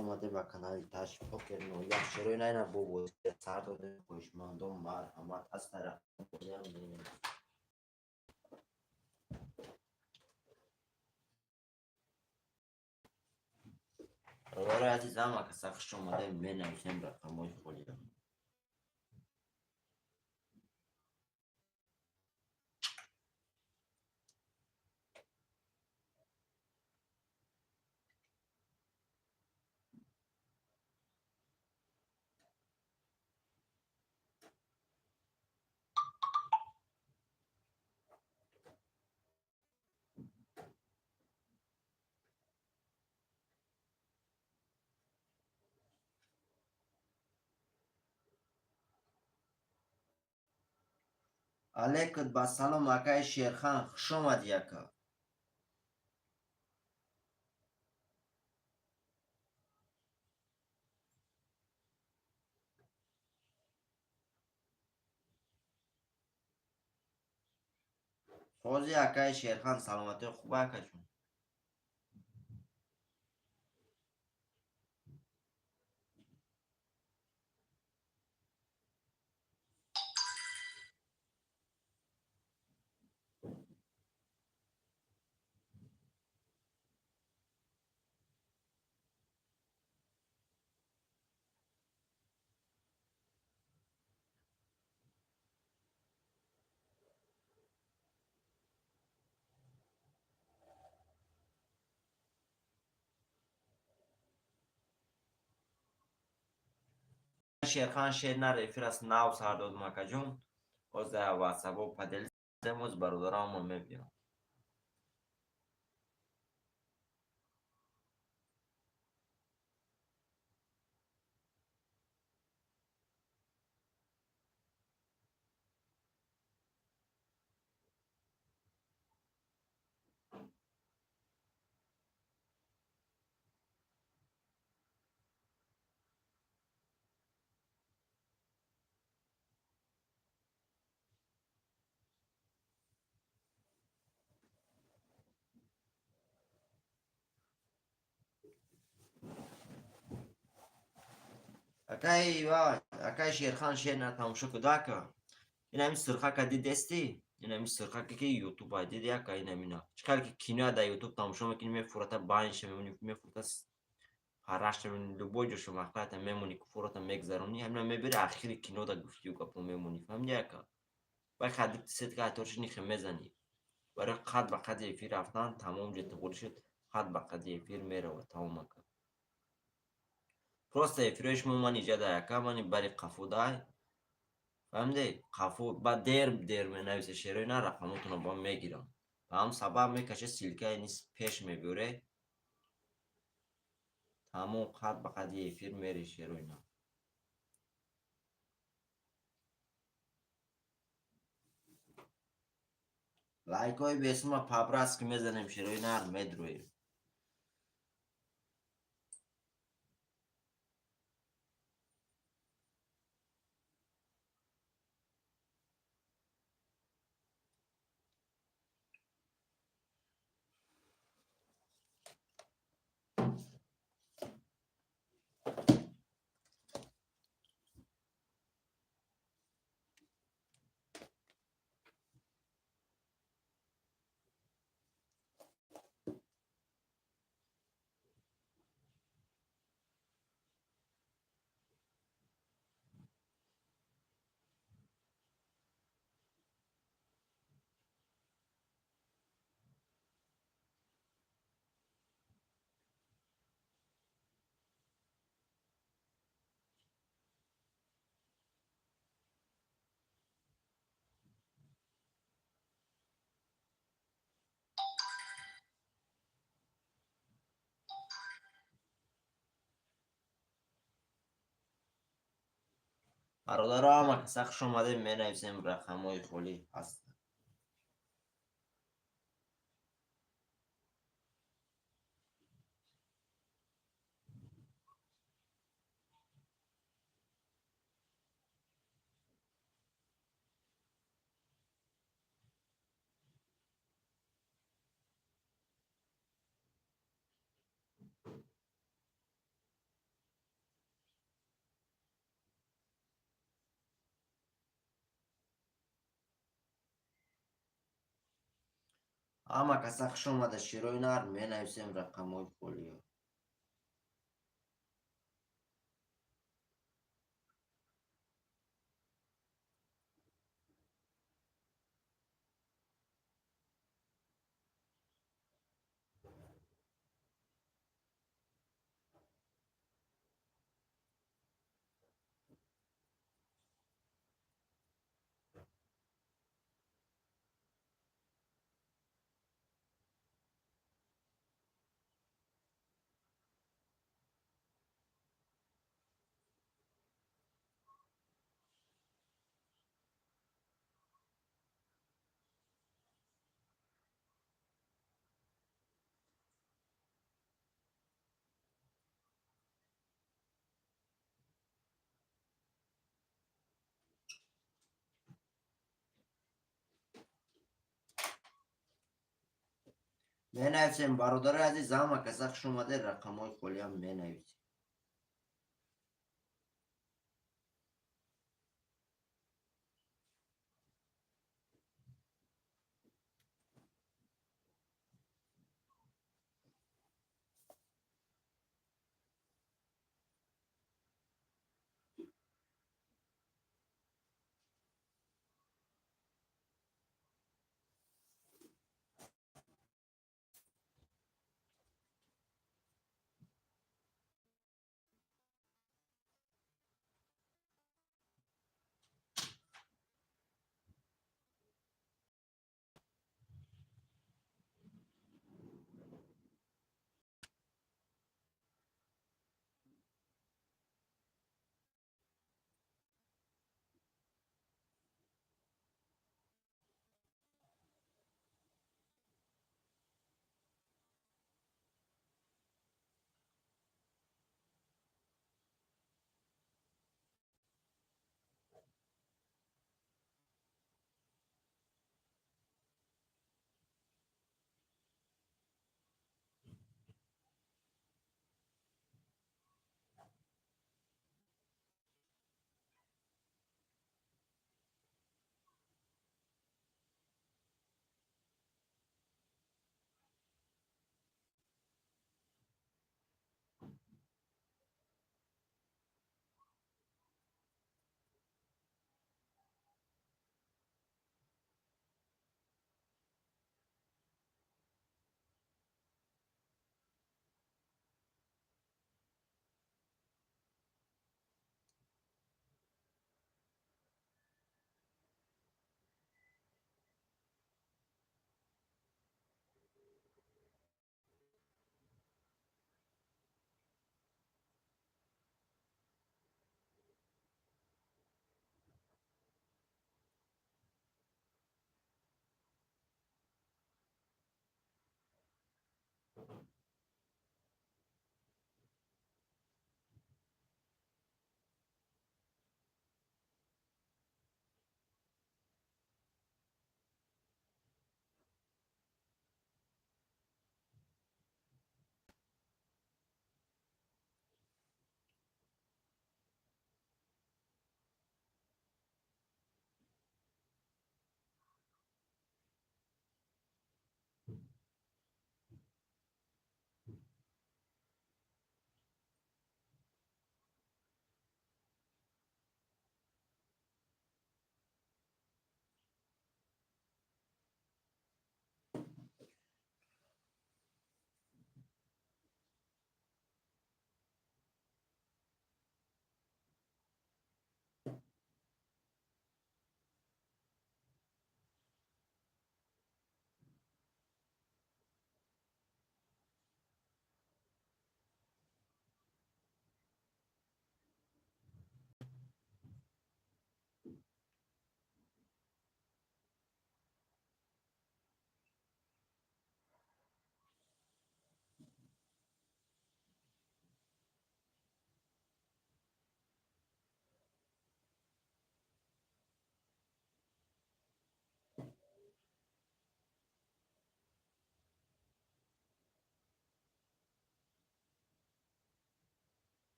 Омадем ба канали Таш Покер 01. Шерои найна бо бозӣ сар додем. Хоҳишмандон, марҳамат, аз тараф бозиам бинем. Бародарои азиз, ҳама каса хуш омадем. Менависем рақамҳои холиро. Алейкум ба салом, акаи Шерхан, хуш омадӣ, ака. Сози, акаи Шерхан, саломатӣ хуба, акаҷон? Шерхан, шер нар, эфир аст, нав сар додум, акаҷон. Ҳозир ватсапо поделиться, оз бародарамон мебиём. Акаи ва акаи Шерхан, шер на, тамошо куда, ака. Ин ҳами сурхака дидести, ин ҳами сурхака, ки ютуб ай, диди, ака? Ин ҳамина чӣ хеле ки киноя дар ютуб тамошо мекунӣ, мефурата, байнша мемонӣ, мефурата, парашта мемонӣ, любой ҷошо мақлата мемонӣ, куфурата мегзаронӣ, ҳамина мебери, ахири кино да гуфтию гапо мемонӣ, фаҳмиди, ака? Бай хадиб сетка айторши нихе мезанӣ барои қад ба қади эфир рафтан, тамом, ҷо туғри шуд, қад ба қади эфир меравад, тамом, ака. Просто эфирои шумо ман иҷа ака, мани бари қафо дай, фаҳмиде? Қафо ба дер дер менависе, шерои на, рақамотонро ба мегирам, ба ҳам сабаб мекаше, ссылка и низ пеш мебиёре, тамом, қад ба қади эфир мери, шерои на. Лайкҳои бесума по-братски мезанем, шерои нар, медроем. Бародаро, ҳама каса хуш омадем. Менависем, рақамҳои холӣ ҳаст. Ҳама каса хуш омада, широи нар, менависем рақамҳои холиё. Менависем, бародари азиз, ҳама каса хуш омада, рақамҳои холиам менависем.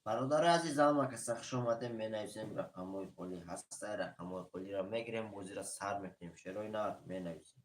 Бародари азиз, ҳама каса хуш омадем. Менависем, рақамҳои холӣ ҳастай, рақамҳои холиро мегирем, бозиро сар мекунем. Шерои нар менависем.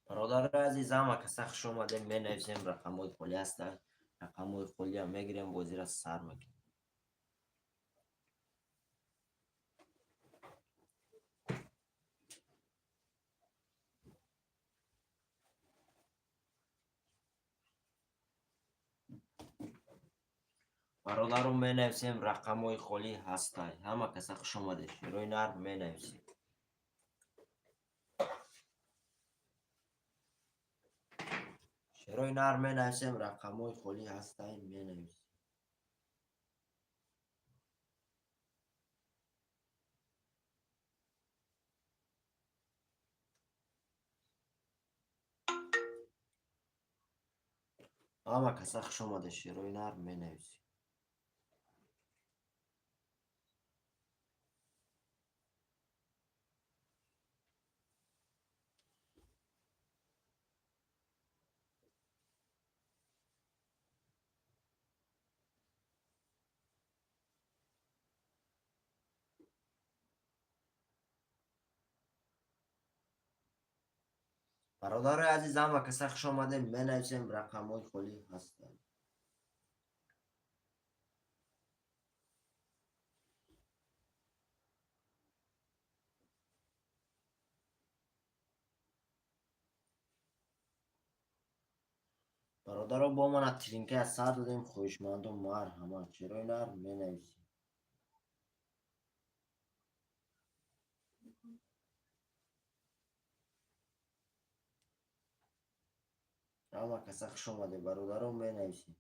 Бародари азиз, ҳама каса хуш омадем. Менависем, рақамҳои холӣ ҳастанд, рақамҳои холиам мегирем, бозиро сар мекунем. Бародаро, менависем, рақамҳои холӣ ҳастай. Ҳама каса хуш омадед. Шерои нар менависем. Шерои нар менависем, рақамҳои холӣ ҳастай, менависем. Ҳама каса хуш омадед. Шерои нар менависем. Бародари азиз, ҳама каса хуш омадем. Менависем, рақамҳои холӣ ҳастанд. Бародаро, бо мана тринкая сар додем, хоҳишмандо, марҳамат, чарои нар менависӣ. Ҳама каса хуш омадед, бародаро, менависӣ.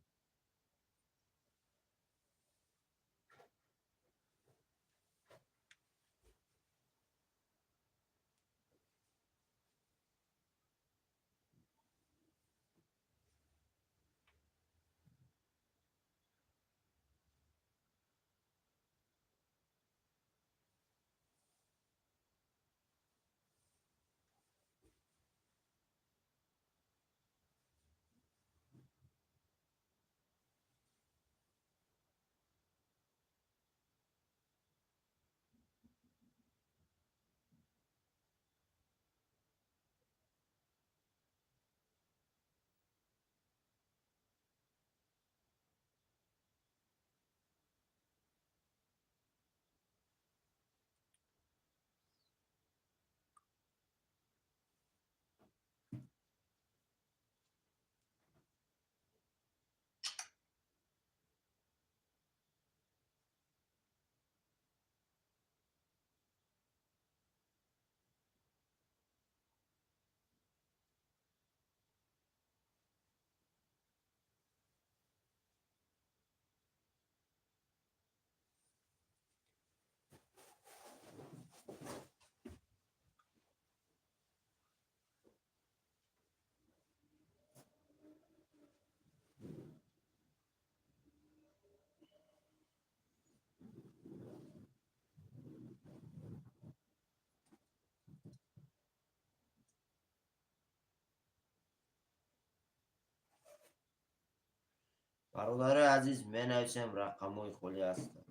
Бародарои азиз, менависем, рақамҳои холӣ ҳастанд.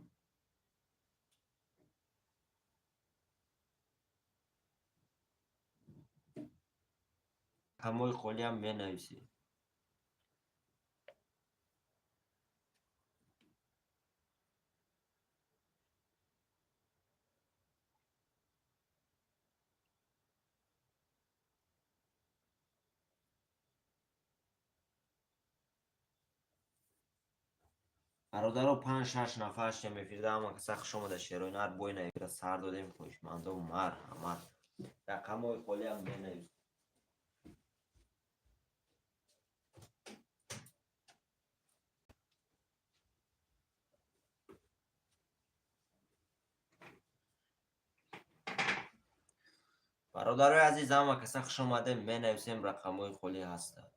Рақамҳои холиам менависед. Бародаро, панҷ шаш нафар шудем эфирда, ҳама каса хуш омада, шерои нар бо ина эфира сар додем, хоҳишмандо, марҳамат. Рақамҳои холиам менависед. Бародарои азиз, ҳама каса хуш омадем, менависем, рақамҳои холӣ ҳастанд.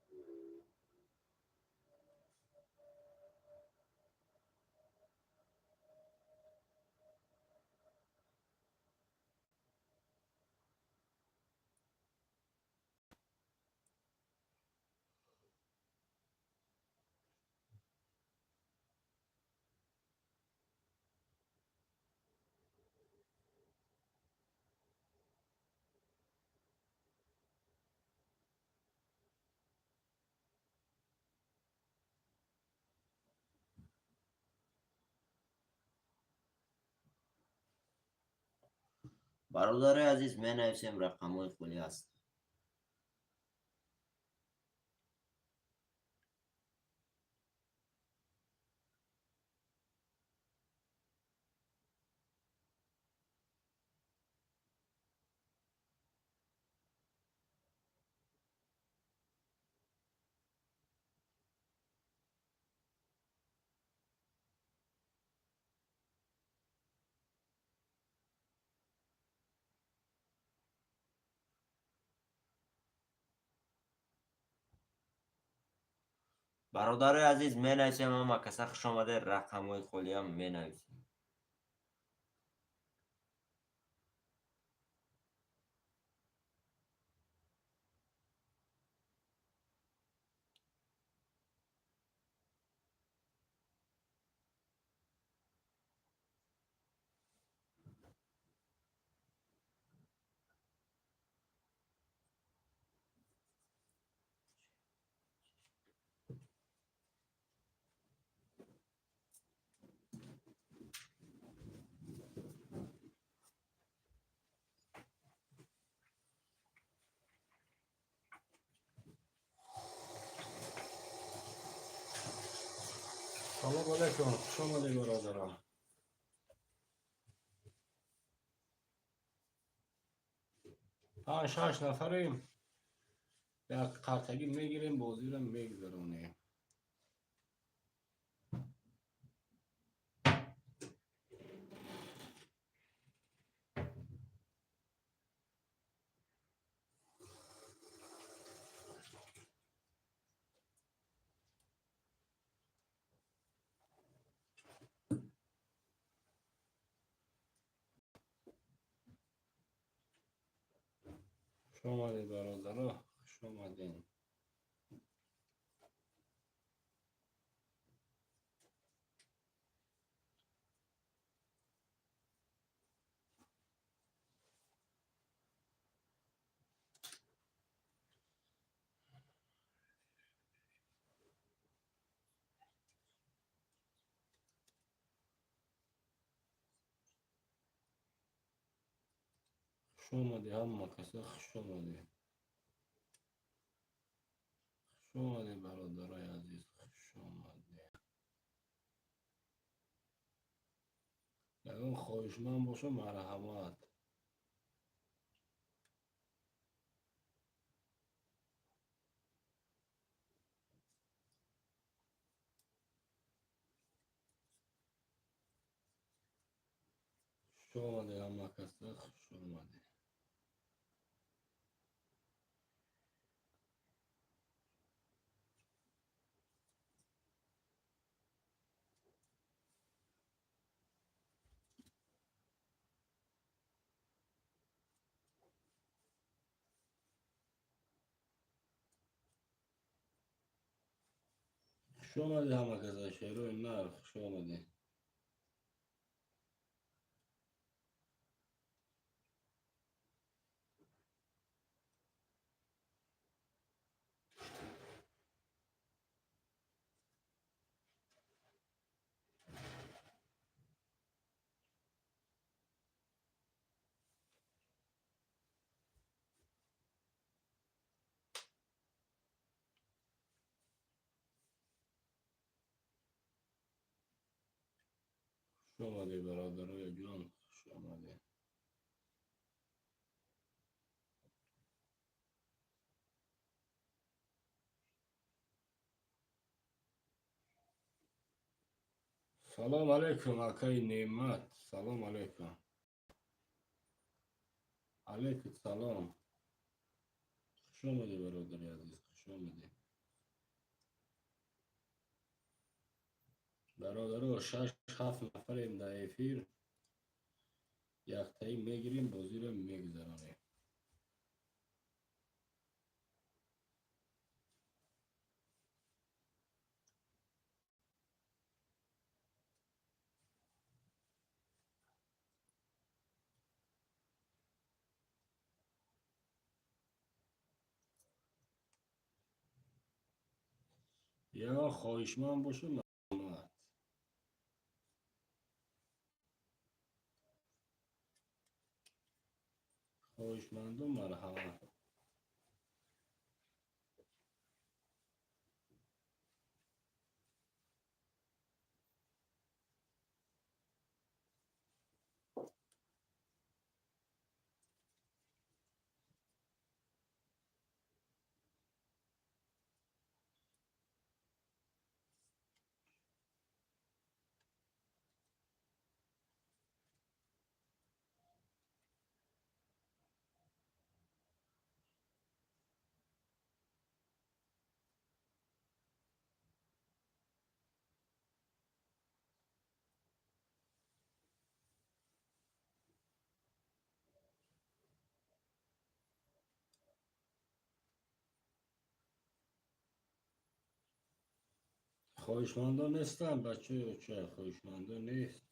Бародарои азиз, менависем, рақамҳои холӣ ҳастанд. Бародарои азиз, менависем, ҳама каса хуш омадед, рақамҳои холиам менависем. Алейкум, хуш омадед, бародарон. Панҷ, шаш нафарем, як қартагӣ мегирем, бозиро мегузаронем. Хуш омадед, бародаро, хуш омадед. Хуш омадед, ҳама каса хуш омадед. Хуш омадед, бародарои азиз, хуш омадед. Ягон хоҳишманд боша, марҳамат. Хуш омадед, ҳама каса хуш омадед. Хуш омадед, ҳама каса, шерои нар, хуш омадед. Хуш омадед, бародарои ҷон, хуш омадед. Салом алейкум, акаи Неъмат, салом алейкум. Алейкум салом. Хуш омадед, бародари азиз, хуш омадед. Бародаро, шаш, ҳафт нафарем дар эфир, яктаӣ мегирем, бозиро мегузаронем. Ягон хоҳишманд боша, марҳамат. Хоҳишмандо, марҳамат. Хоҳишмандо нестанд, бачаё, ча хоҳишмандо нест?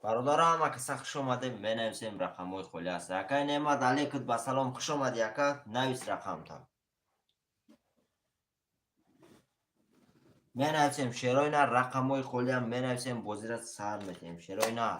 Бародаро, ҳама каса хуш омадем. Менависем, рақамҳои холӣ аст. Акай Неъмат, алейкум ба салом, хуш омадӣ, ака. Навис рақамта. Менависем, шерои нар, рақамҳои холиам менависем, бозира сар метиҳем, шерои нар.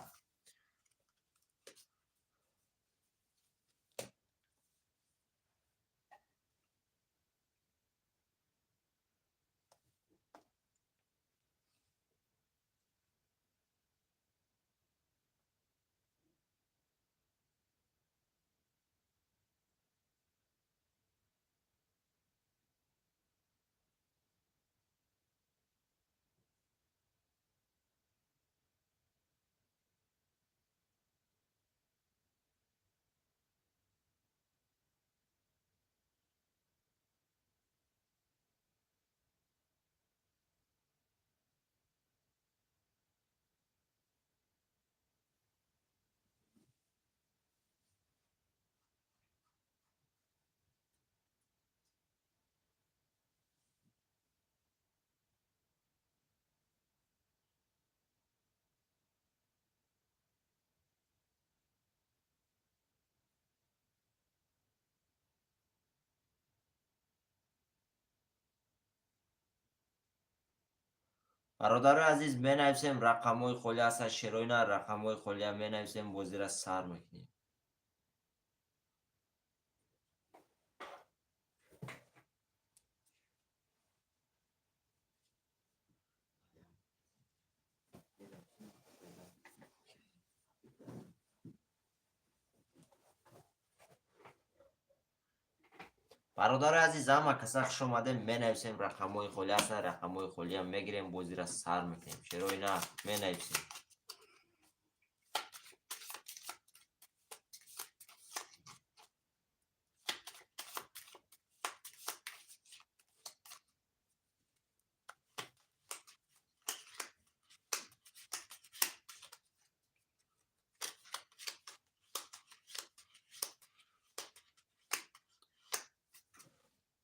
Бародарои азиз, менависем, рақамҳои холӣ ҳастанд, шерои нар, рақамҳои холиам менависем, бозира сар мекунем. Бародарои азиз, ҳама каса хуш омадем. Менависем, рақамҳои холӣ ҳастанд, рақамҳои холиам мегирем, бозира сар мекунем. Шерои нар, менависем.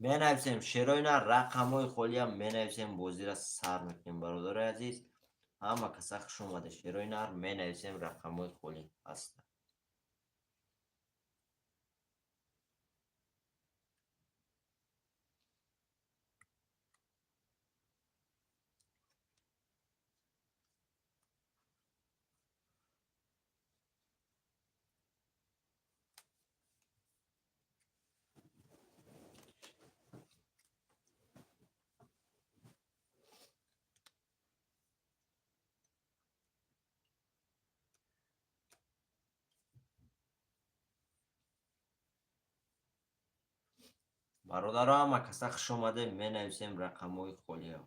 Менависем, шерои нар, рақамҳои холиам менависем, бозира сар мекунем. Бародарои азиз, ҳама каса хуш омада. Шерои нар, менависем, рақамҳои холӣ ҳастанд. Бародаро, ҳама каса хуш омадем. Менависем, рақамҳои холиам.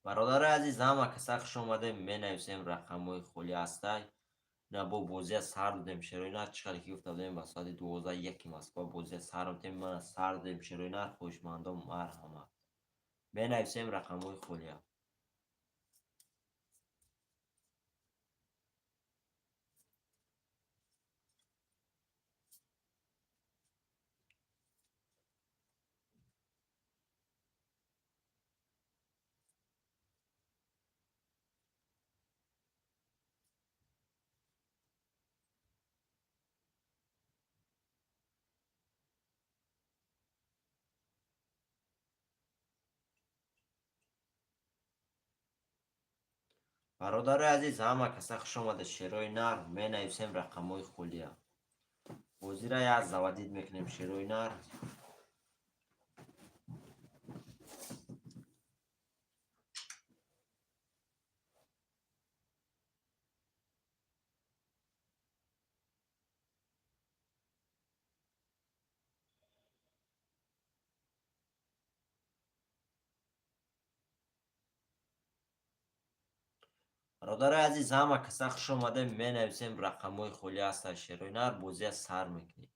Бародарои азиз, ҳама каса хуш омадем. Менависем, рақамҳои холӣ ҳастай. На бо бозия сар додем, шерои нар. Чӣ хеле ки гуфта будем, ба соати 12:01 Москва бозия сар додем. Мана сар додем, шерои нар, хоҳишмандон, марҳамат. Менависем, рақамҳои холиам. Бародарои азиз, ҳама каса хуш омада. Шерои нар, менависем, рақамҳои холиам. Бозира як заводить мекунем, шерои нар. Бародарои азиз, ҳама каса хуш омадем. Менависем, рақамҳои холӣ ҳастанд, шерои нар, бозия сар мекунем.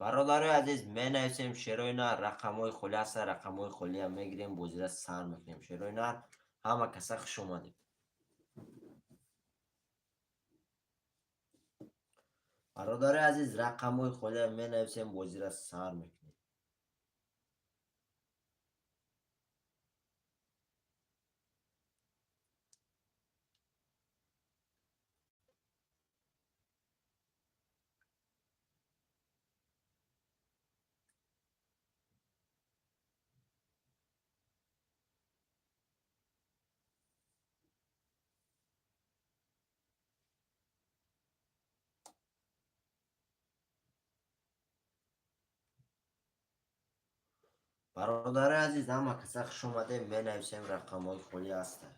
Бародарои азиз, менависем, шерои нар, рақамҳои холӣ ҳастанд, рақамҳои холиам мегирем, бозира сар мекунем. Шерои нар, ҳама каса хуш омадем. Бародарои азиз, рақамҳои холиам менависем, бозира сар мекунем. Бародарои азиз, ҳама каса хуш омадем. Менависем, рақамҳои холӣ ҳастанд.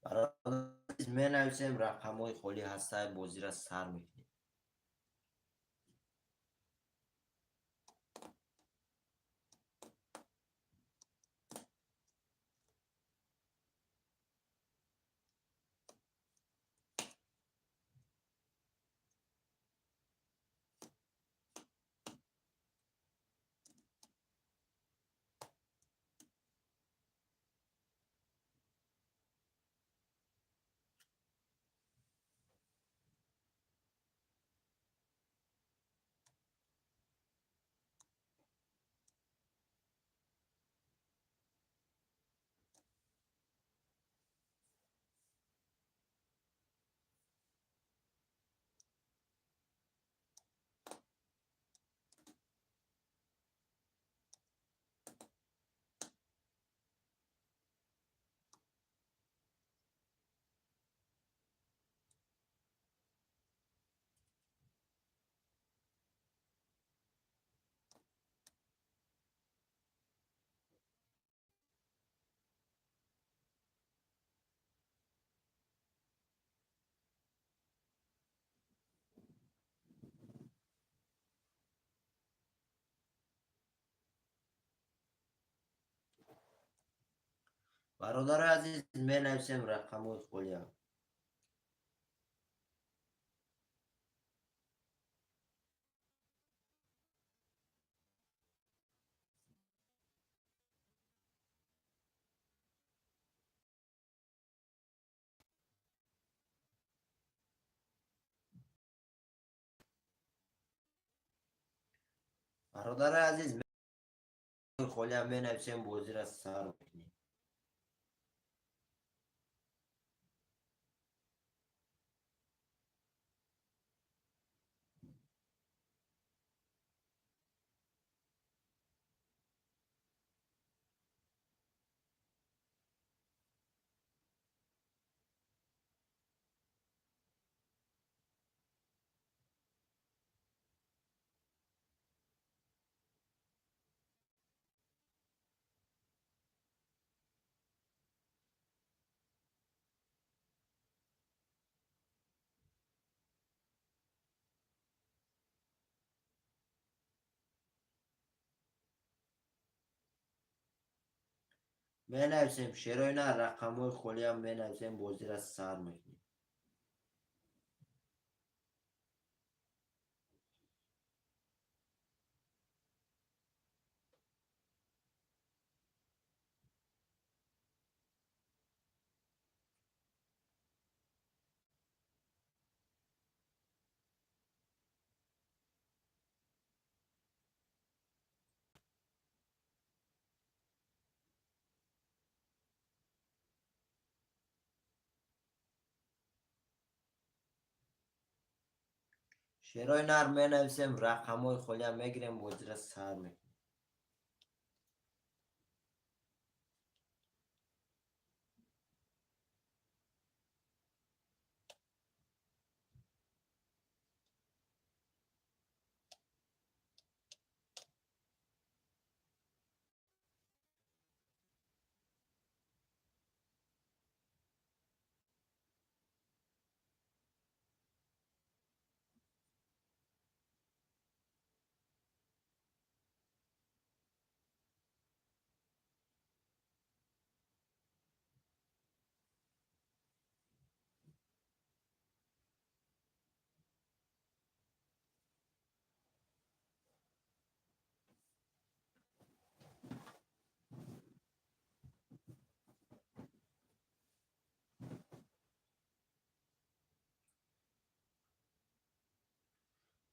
Бародарои азиз, менависем, рақамҳои холӣ ҳастанд, бозира сар мекунем. Бародарои азиз, менависем, рақамҳои холиам. Бародарои азиз, холиам менависем, бозира сар мекунем. Менависем, шерои нар, рақамҳои холиам менависем, бозира сар мекунем. Шерои нар менависем, рақамҳои холия мегирем, бозира сар мекунем.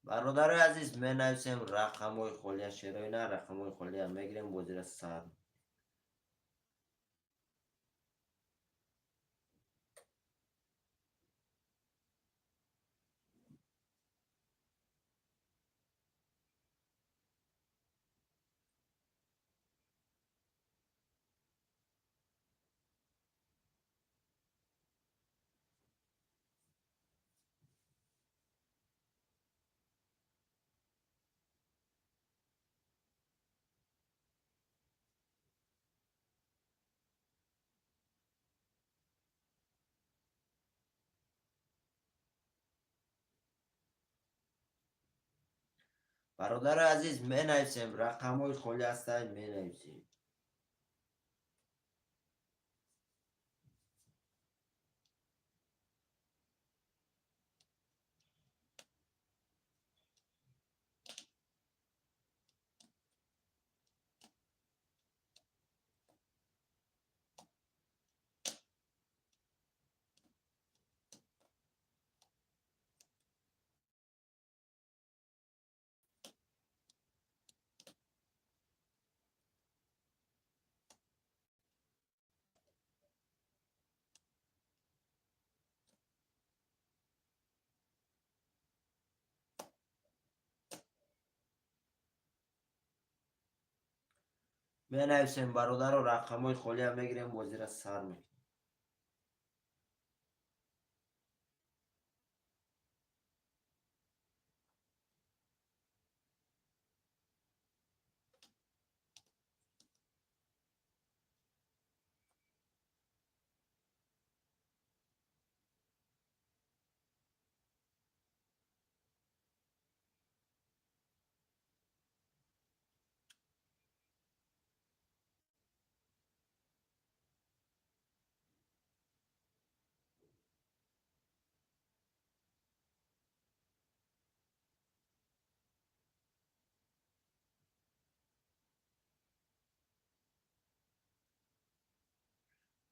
Бародарои азиз, менависем рақамҳои холия, шерои нар рақамҳои холия мегирем, бозира сар. Бародарои азиз, менависем рақамҳои холӣ ҳастанд, менависем. Менависем, бародаро, рақамҳои холия мегирем, бозира сар мекунем.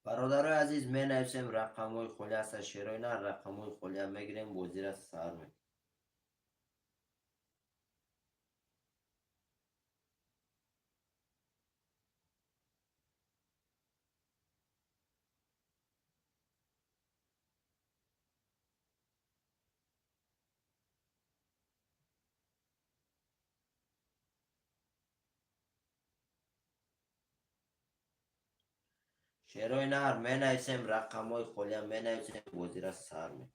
Бародарои азиз, менависем рақамҳои холӣ ҳастанд, шерои нар рақамҳои холия мегирем, бозира сар мекунем. Шерои нар менависем, рақамҳои холия менависем, бозира сар мекунем.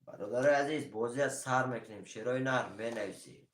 Бародарои азиз, бозия сар мекунем, шерои нар менависем.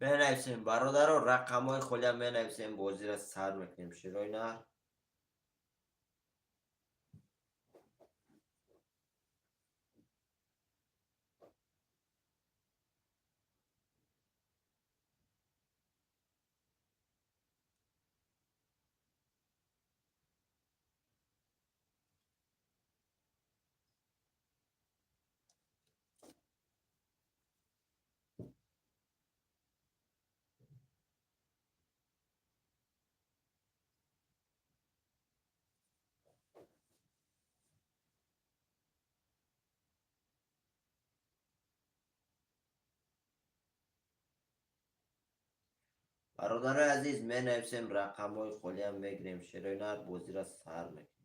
Менависем, бародаро, рақамҳои холия менависем, бозиро сар мекунем. Шерои нар. Бародарои азиз, менависем, рақамҳои холиам мегирем. Шерои нар, бозиро сар мекунем.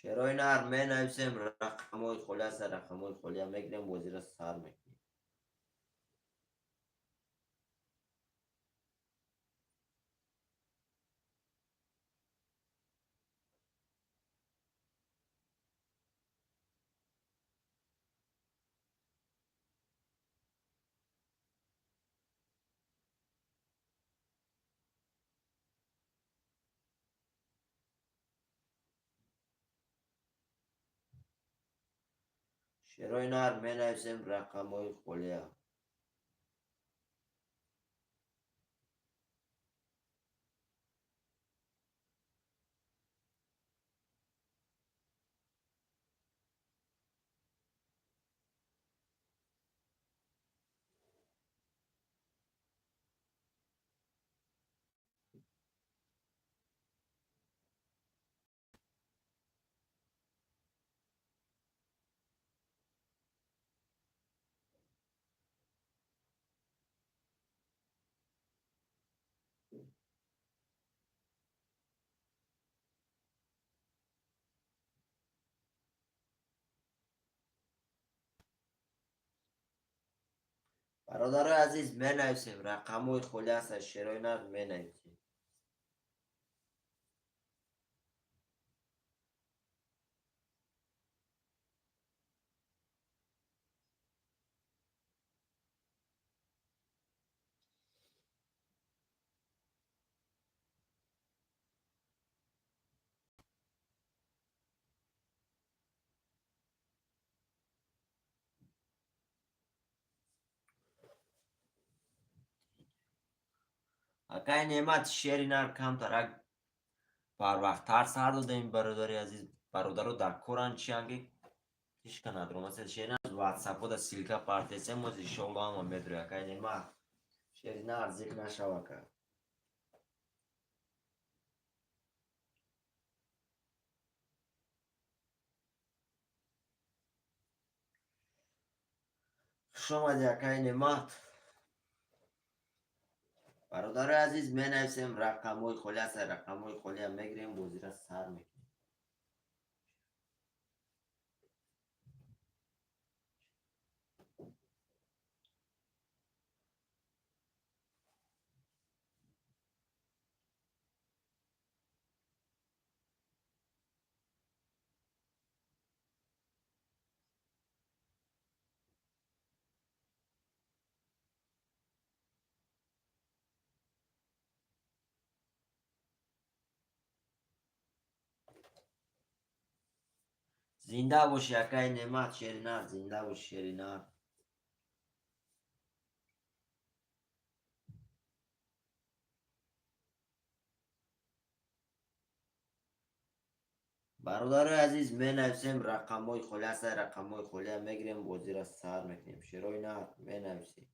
Шерои нар, менависем, рақамҳои холӣ аст, рақамҳои холия мегирем, бозиро сар мекунем. Шерои нар, менависем, рақамҳои холия. Бародарои азиз, менависем, рақамҳои холӣ аст, шерои нар, менависем. Акай Неъмат, шери нар, камтарак барвақттар сар додем, бародари азиз. Бародаро дар коран, чиян ки ҳичка надромаса. Шери нар, ватсапода ссылка партесем, оз иншолло ҳама медрои. Акай Неъмат, шери нар, зиқ нашав, ака. Хуш омадӣ, акай Неъмат. Бародарои азиз, менависем, рақамҳои холӣ аст, рақамҳои холия мегирем, бозиро сар мекунем. Зинда бошӣ, акай Неъмат, шери нар, зинда бошӣ, шери нар. Бародарои азиз, менависем, рақамҳои холӣ аст, рақамҳои холия мегирем, бозиро сар мекунем. Шерои нар, менависем.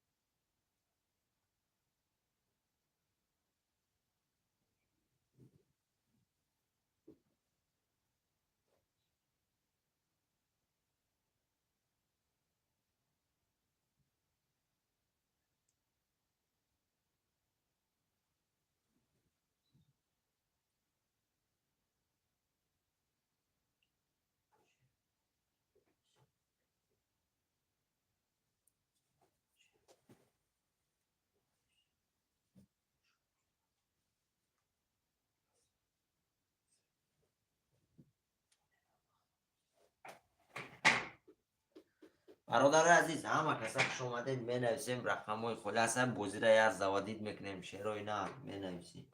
Бародарои азиз, ҳама каса хуш омадед. Менависем рақамҳои холӣ ҳастанд, бозира як заводить мекунем. Шерои нар, менависем.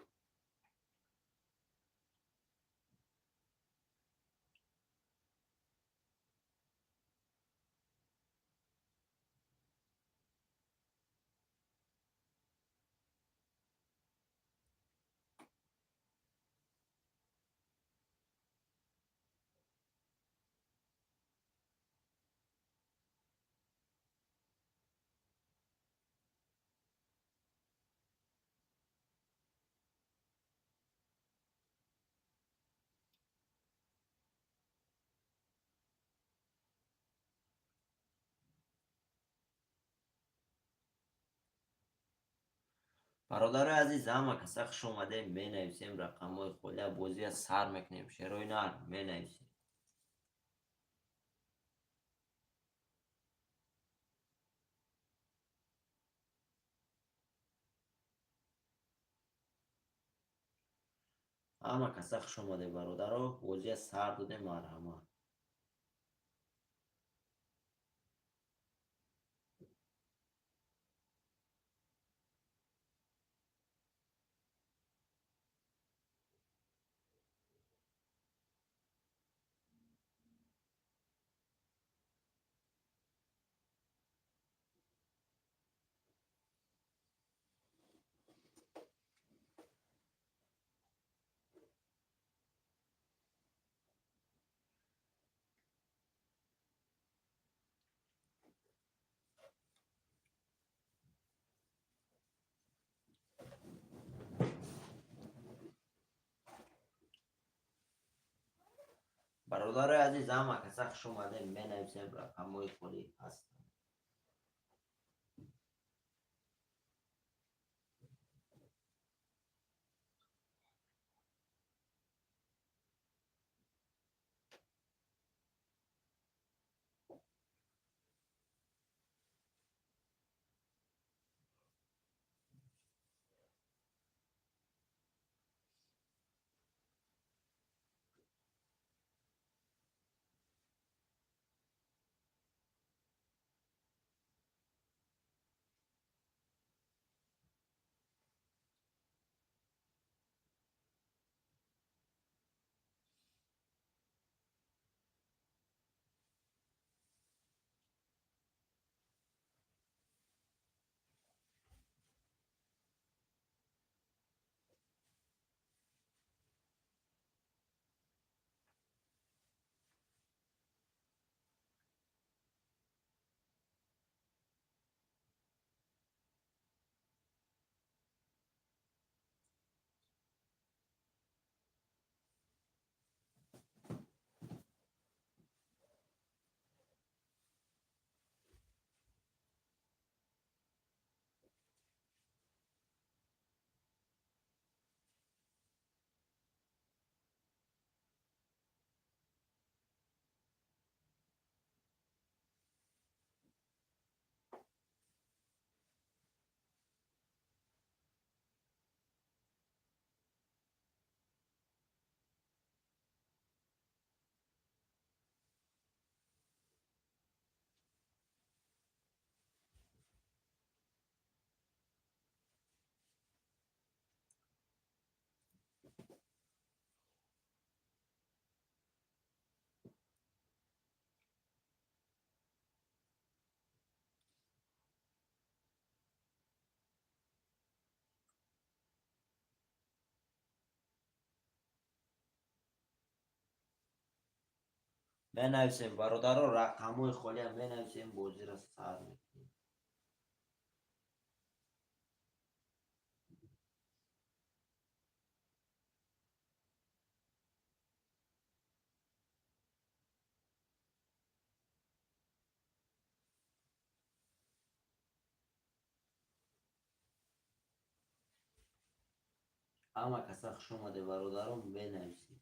Бародарои азиз, ҳама каса хуш омадем. Менависем рақамҳои холия, бозия сар мекунем. Шерои нар, менависем. Ҳама каса хуш омадем, бародаро. Бозия сар додем, марҳамат. Бародарои азиз, ҳама каса хуш омадем. Менависем, рақамҳои холӣ ҳастанд. Менависем, бародаро, рақамҳои холия менависем, бозиро сар мекунем. Ҳама каса хуш омаде, бародаро, менависем.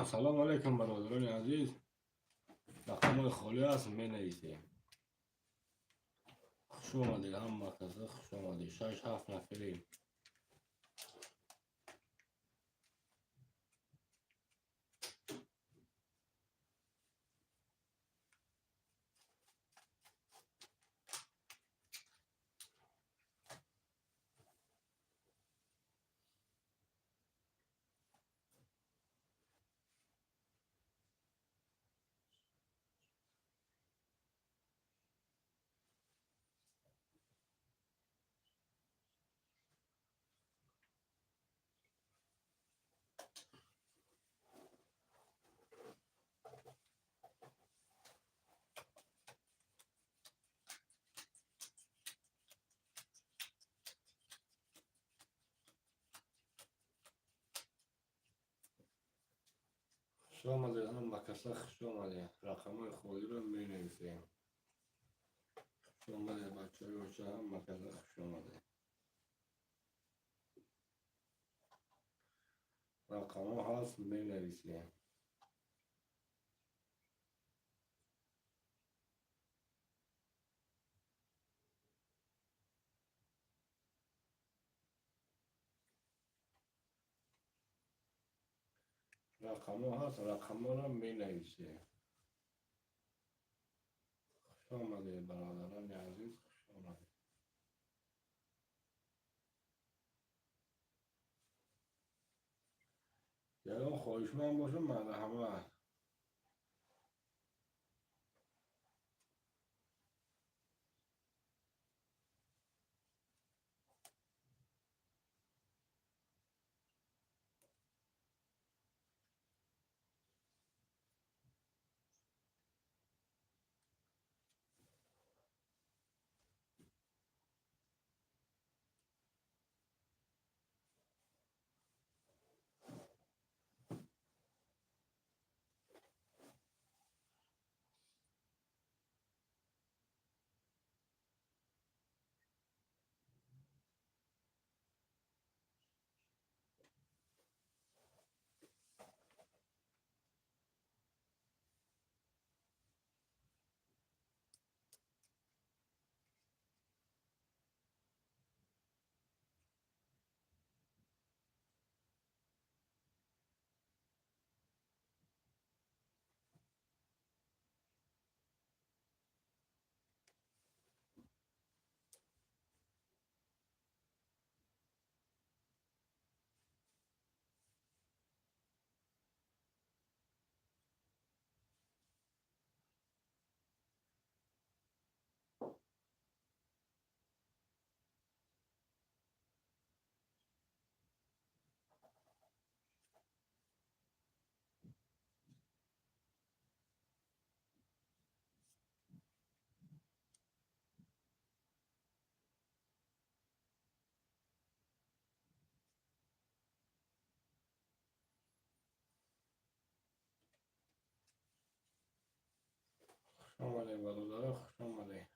Салому алайкум, бародарони азиз. Рақамҳои холӣ аст, менависем. Хуш омадед, ҳама каса хуш омадед. Шаш ҳафт нафарем. Хуш омадед, ҳама каса хуш омадед. Рақамҳои холиро менависем. Хуш омадед, бачаҳои оча, ҳама каса хуш омадед. Рақамҳо ҳаст, менависем. Рақамҳо ҳаст, рақамҳоро менависем. Хуш омадед, бародарони азиз, хуш омадед. Ягон хоҳишманд бошам, марҳамат. Хуш омадед, бародаро, хуш омадед.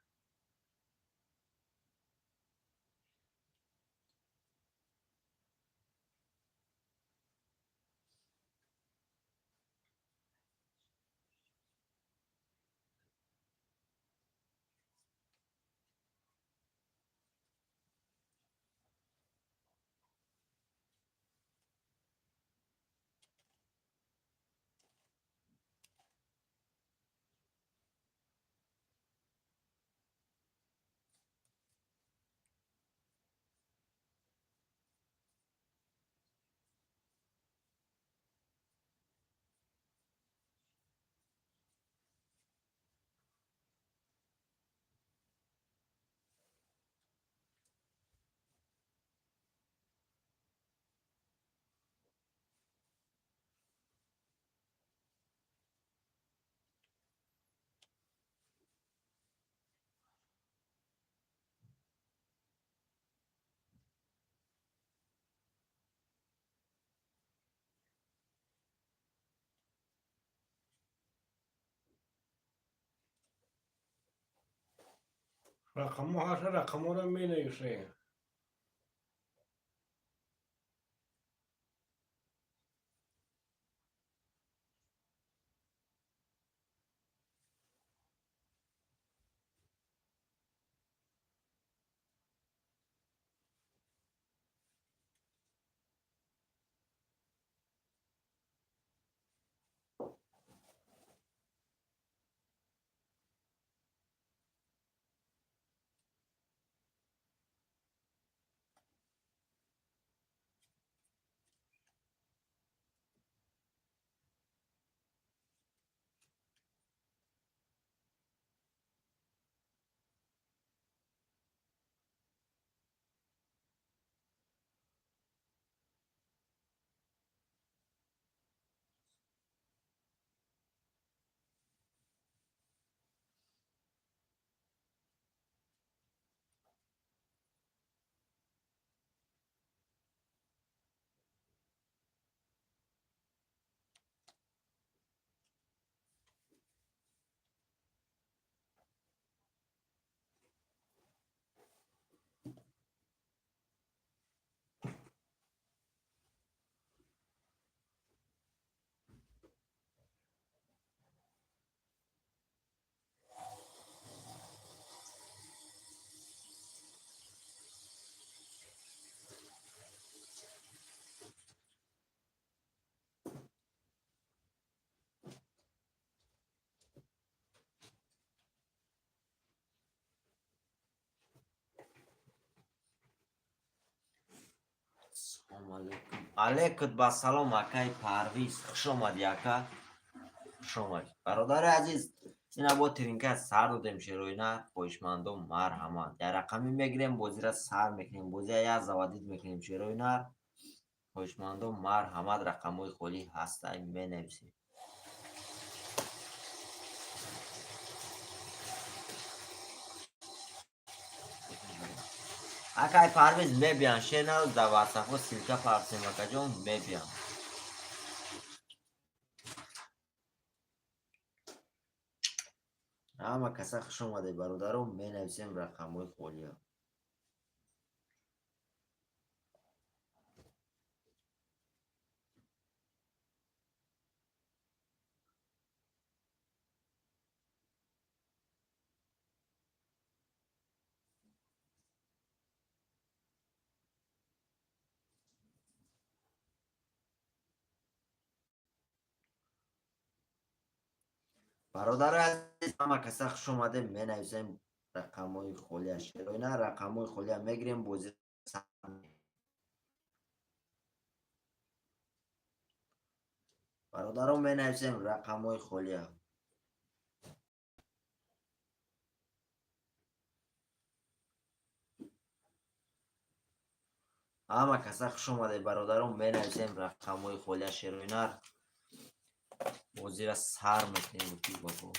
Рақамҳо ҳаст, рақамҳоро менависем. Салом алейкум. Алейкум ба салом, акай Парвиз. Хуш омадӣ, ака. Хуш омадӣ. Бародари азиз, ина бо тринка сар додем шерои нар, хоҳишмандон марҳамат. Дар рақамӣ мегирем, бозира сар мекунем. Бозия як заводить мекунем шерои нар. Хоҳишмандон марҳамат, рақамҳои холӣ ҳастай, менависем. Акай Парвиз мебиям, шер нароз дар ватсапҳо ссылка партем, акаҷон, мебиям. Ҳама каса хуш омадед, бародарон, менависем рақамҳои холиро. Бародари азиз, ҳама каса хуш омадед, менависем рақамҳои холия. Шероина рақамҳои холия мегирем, бози бародарон менависем рақамҳои холия. Ҳама каса хуш омадед, бародарон, менависем рақамҳои холия. Шероинар бозира сар мекунем гуфти бобо.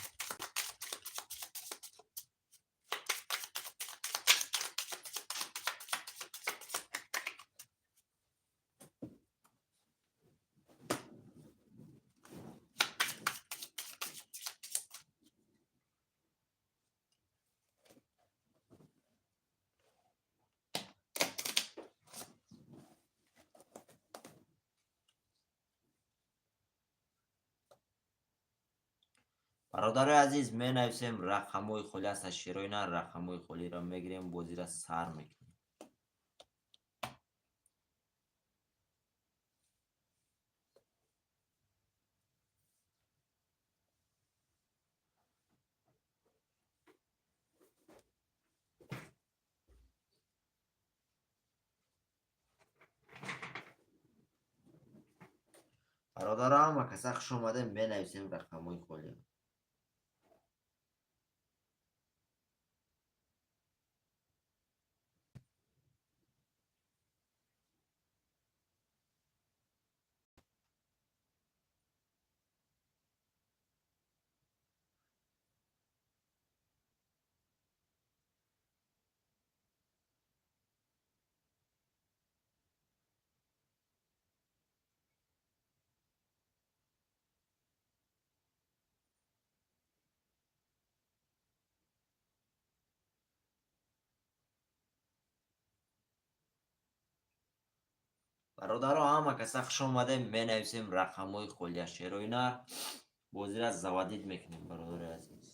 Бародарои азиз, менависем рақамҳои холӣ аста шероина, рақамҳои холиро мегирем, бозира сар мекунем. Бародаро, ҳама каса хуш омадем, менависем рақамҳои холиро. Бародаро, ҳама каса хуш омадем, менависем рақамҳои холия. Шероина бозира заводить мекунем, бародари азиз.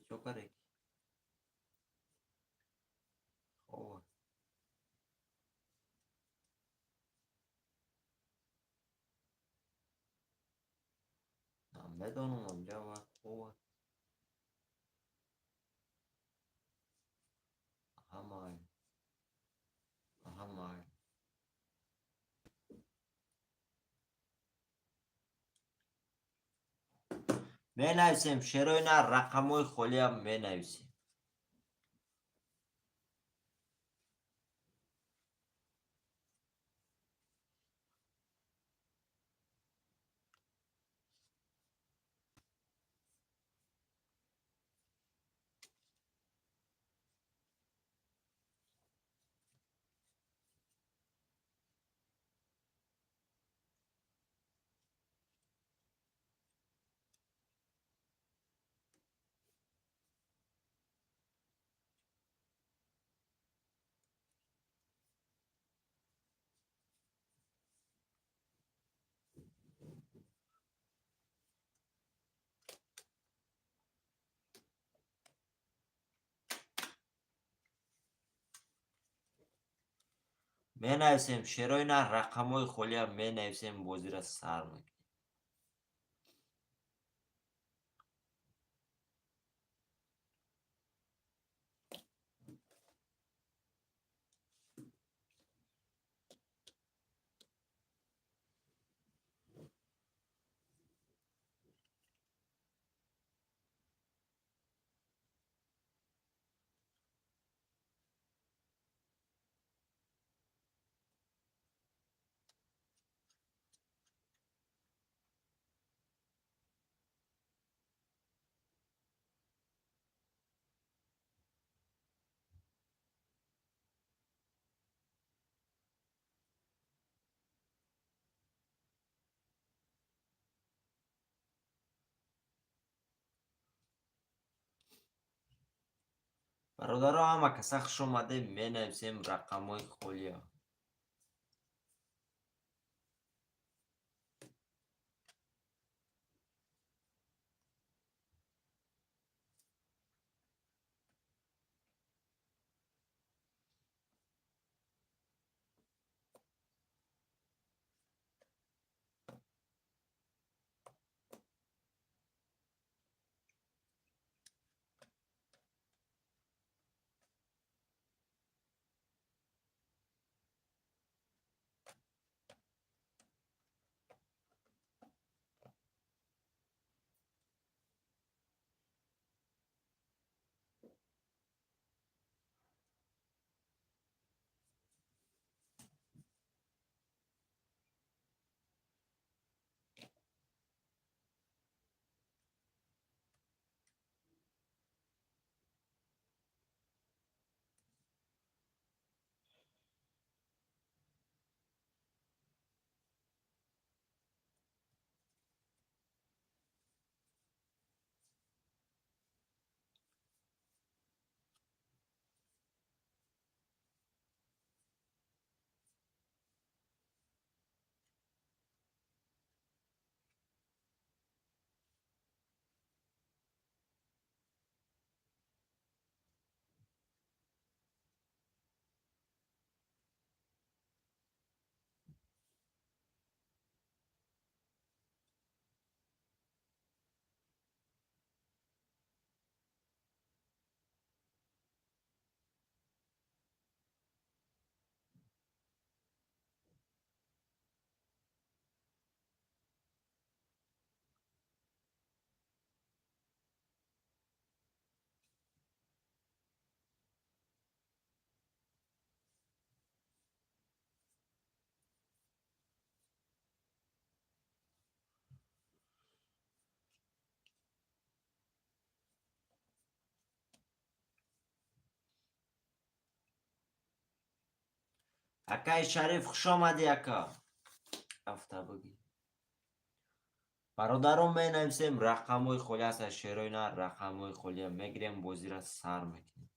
Чокаре. Хова. Медонам, онҷа вақт хова. Менависем, шерои нар, рақамҳои холиам менависем. Менависем, шерои нар, рақамҳои холиам менависем, бозира сар мекунем. Бародаро, ҳама каса хуш омадем, менависем рақамҳои холиа. Акаи Шариф, хуш омадӣ, ака. Афта бигӣ. Бародарон, менависем рақамҳои холи ҳаста, шерои нар, рақамҳои холия мегирем, бозира сар мекунем.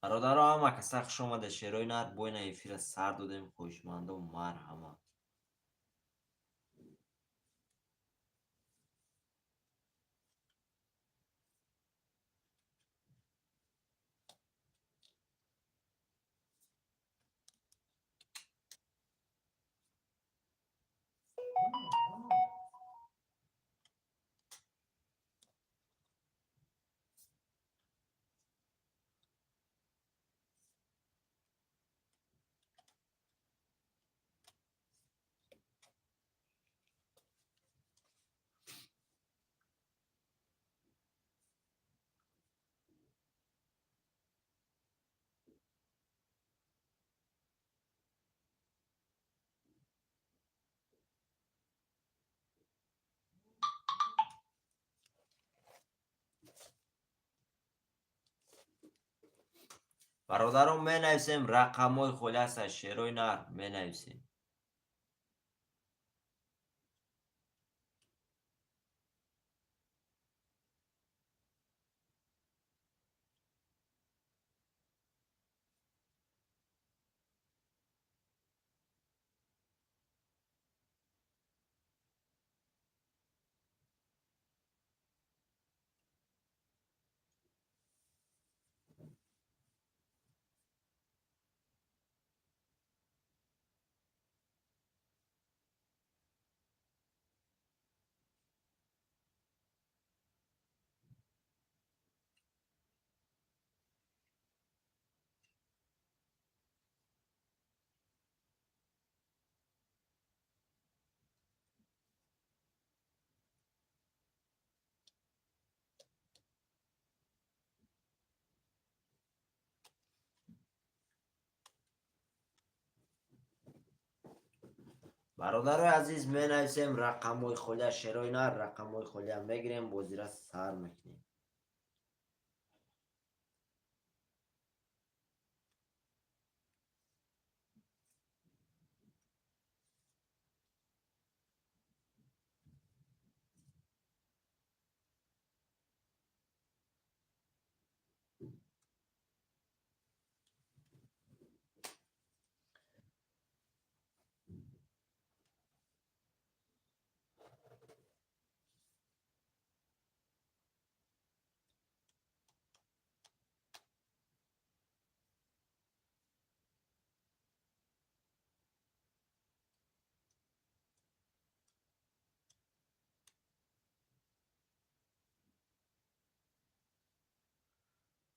Бародаро, ҳама каса хуш омада, шерои нар, бо ина эфира сар додем, хоҳишмандо, марҳамат. Бародарон, менависем рақамҳои холи ҳастанд, шерои нар менависем. Бародарои азиз, менависем рақамҳои холия, шерои нар рақамҳои холия мегирем, бозира сар мекунем.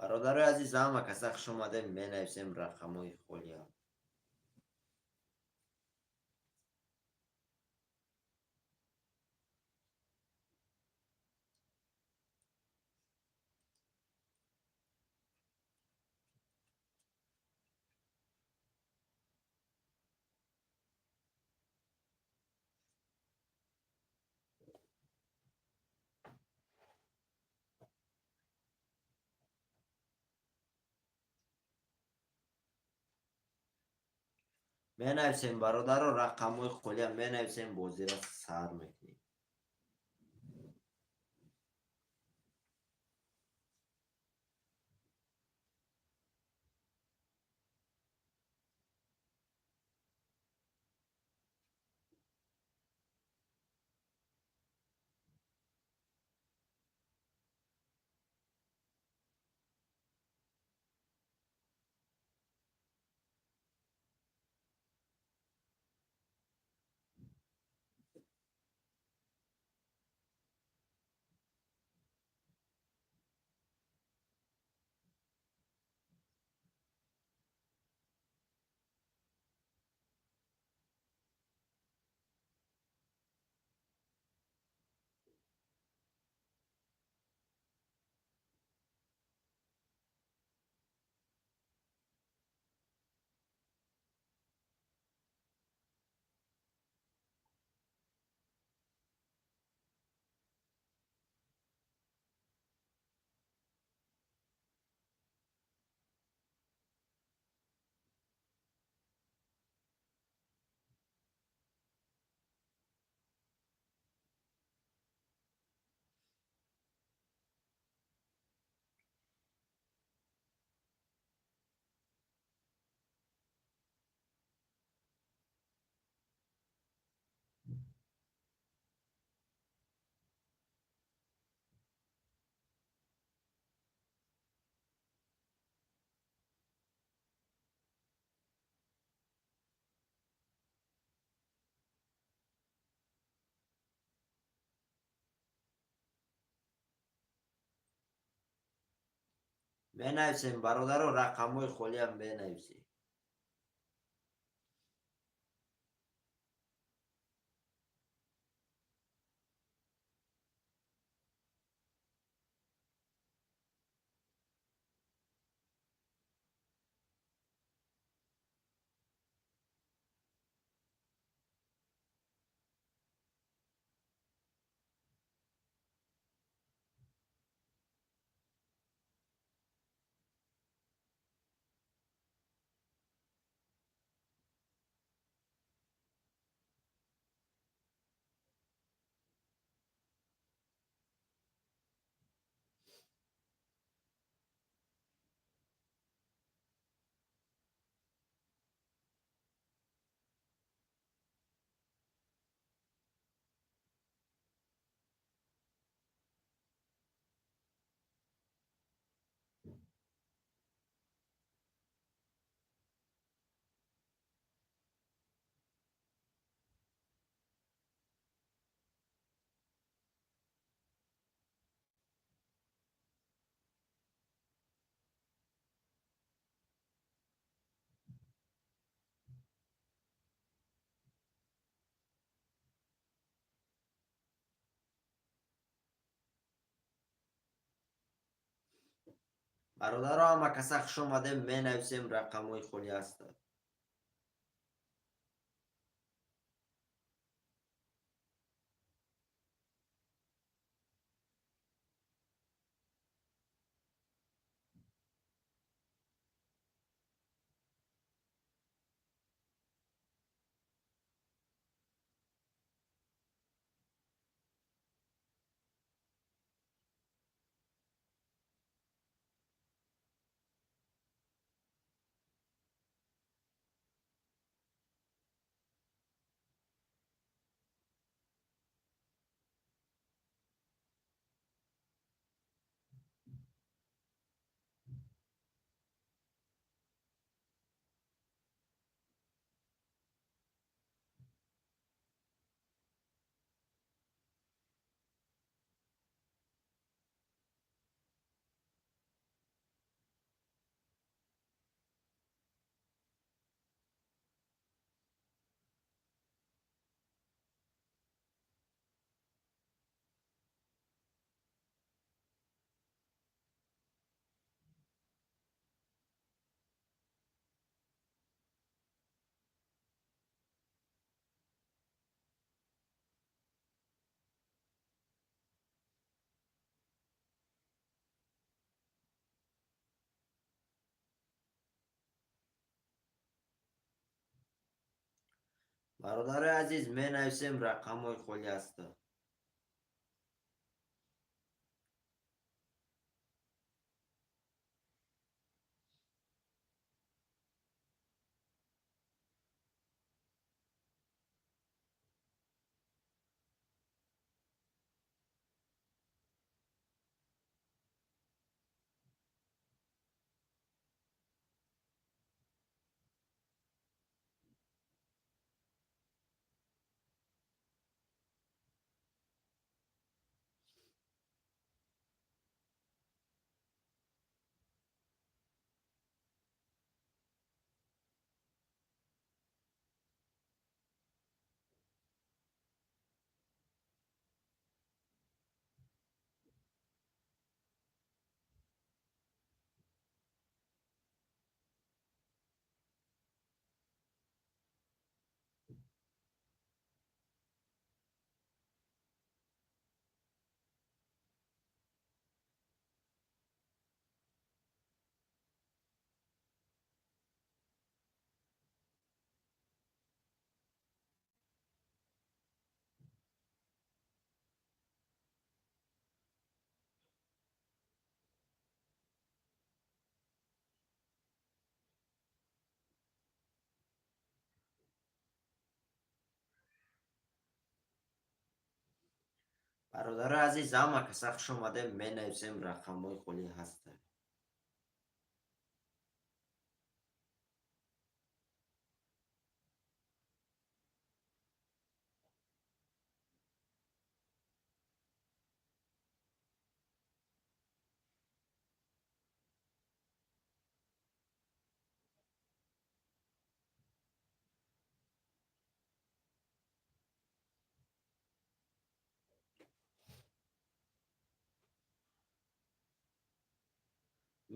Бародарои азиз, ҳама каса хуш омадем, менависем рақамҳои холия. Менависем, бародаро, рақамҳои холия менависем, бозира сар мекунем. Менависем, бародаро, рақамҳои холиам менависем. Бародаро, ҳама каса хуш омадем, менависем, рақамҳои холӣ ҳастанд. Бародарои азиз, менависем, рақамҳои холӣ ҳастанд. Бародарои азиз, ҳама каса хуш омадем, менависем, рақамҳои холӣ ҳастанд.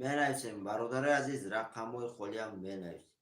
Менависем, бародарои азиз, рақамҳои холиам менависем.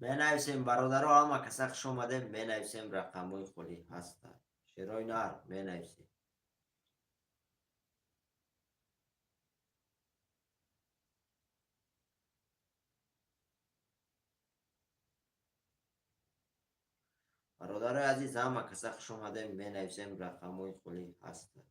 Менависем, бародаро, ҳама каса хуш омадем, менависем, рақамҳои холӣ ҳастанд. Шерои нар менависем. Бародарои азиз, ҳама каса хуш омадем, менависем, рақамҳои холӣ ҳастанд.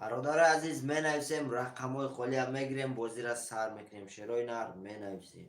Бародарои азиз, менависем, рақамҳои холиам мегирем, бозиро сар мекунем. Шерои нар менависем.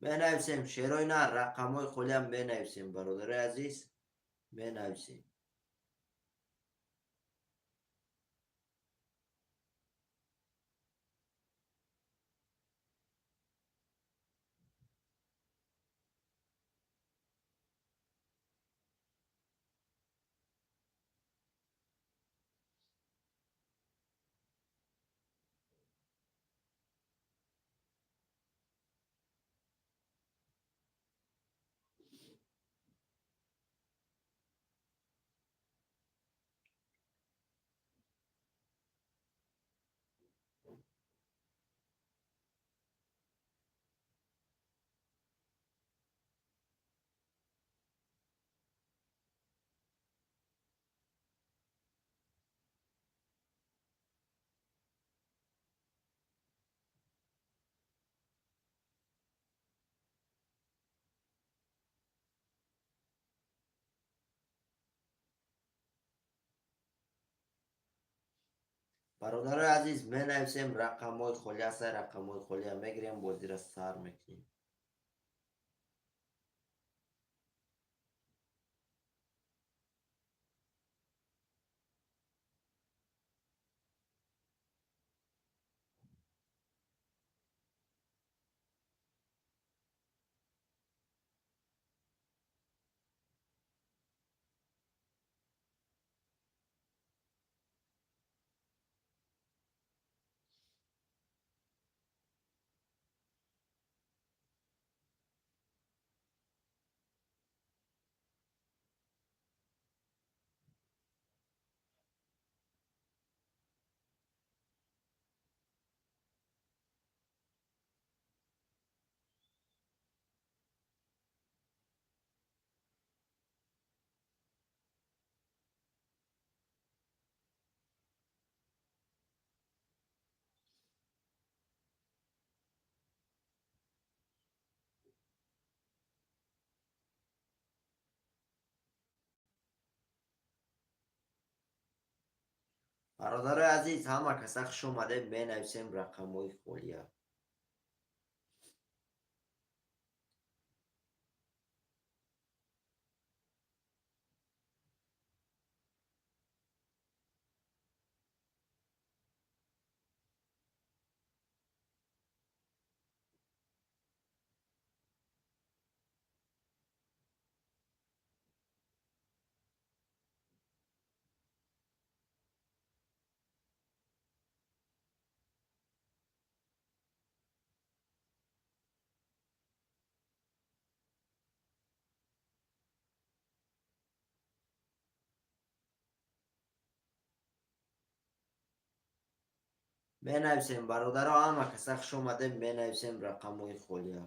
Менависем, шерои нар, рақамҳои холиам менависем, бародарои азиз, менависем. Бародарои азиз, менависем, рақамҳои холӣ ҳастанд, рақамҳои холиам мегирем, бозиро сар мекунем. Бародарои азиз, ҳама каса хуш омадед, менависем рақамҳои холия. Менависем, бародаро, ҳама каса хуш омадед, менависем рақамҳои холия.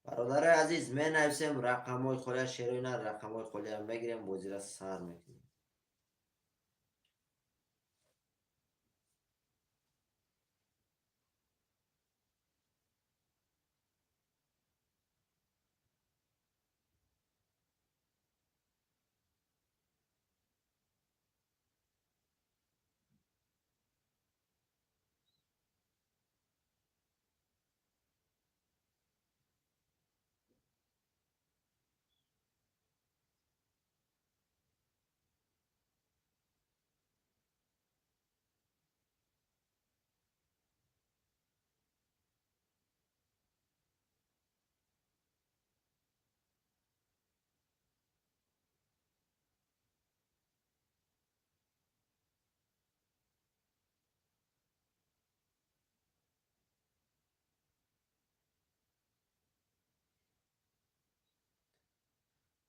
Бародарои азиз, менависем рақамҳои холия, шерои на рақамҳои холия мегирем, бозира сар мекунем.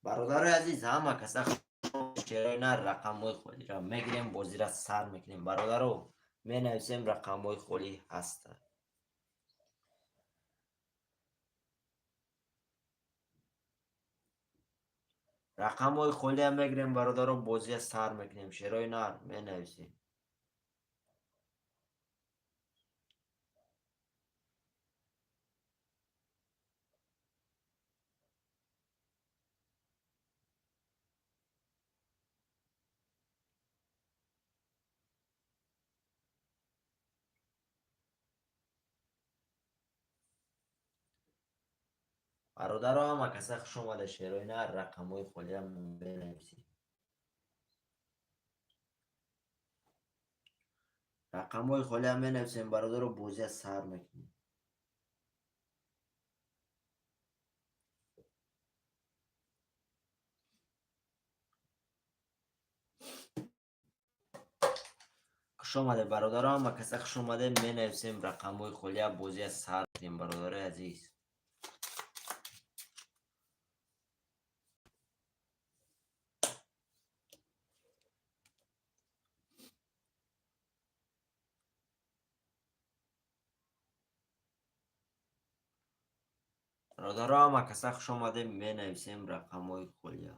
Бародарои азиз, ҳама каса шерои на рақамҳои холиро мегирем, бозира сар мекунем. Бародаро, менависем рақамҳои холӣ ҳастанд. Рақамҳои холиам мегирем, бародаро, бозия сар мекунем. Шерои нар менависем. Бародаро, ҳама каса хуш омада, шерои нар рақамҳои холиам менависем. Рақамҳои холиам менависем, бародаро, бозия сар мекунем. Хуш омаде, бародаро, ҳама каса хуш омаде, менависем рақамҳои холия, бозия сар мекунем, бародарои азиз. Бародаро, ҳама каса хуш омадем, менависем рақамҳои холия.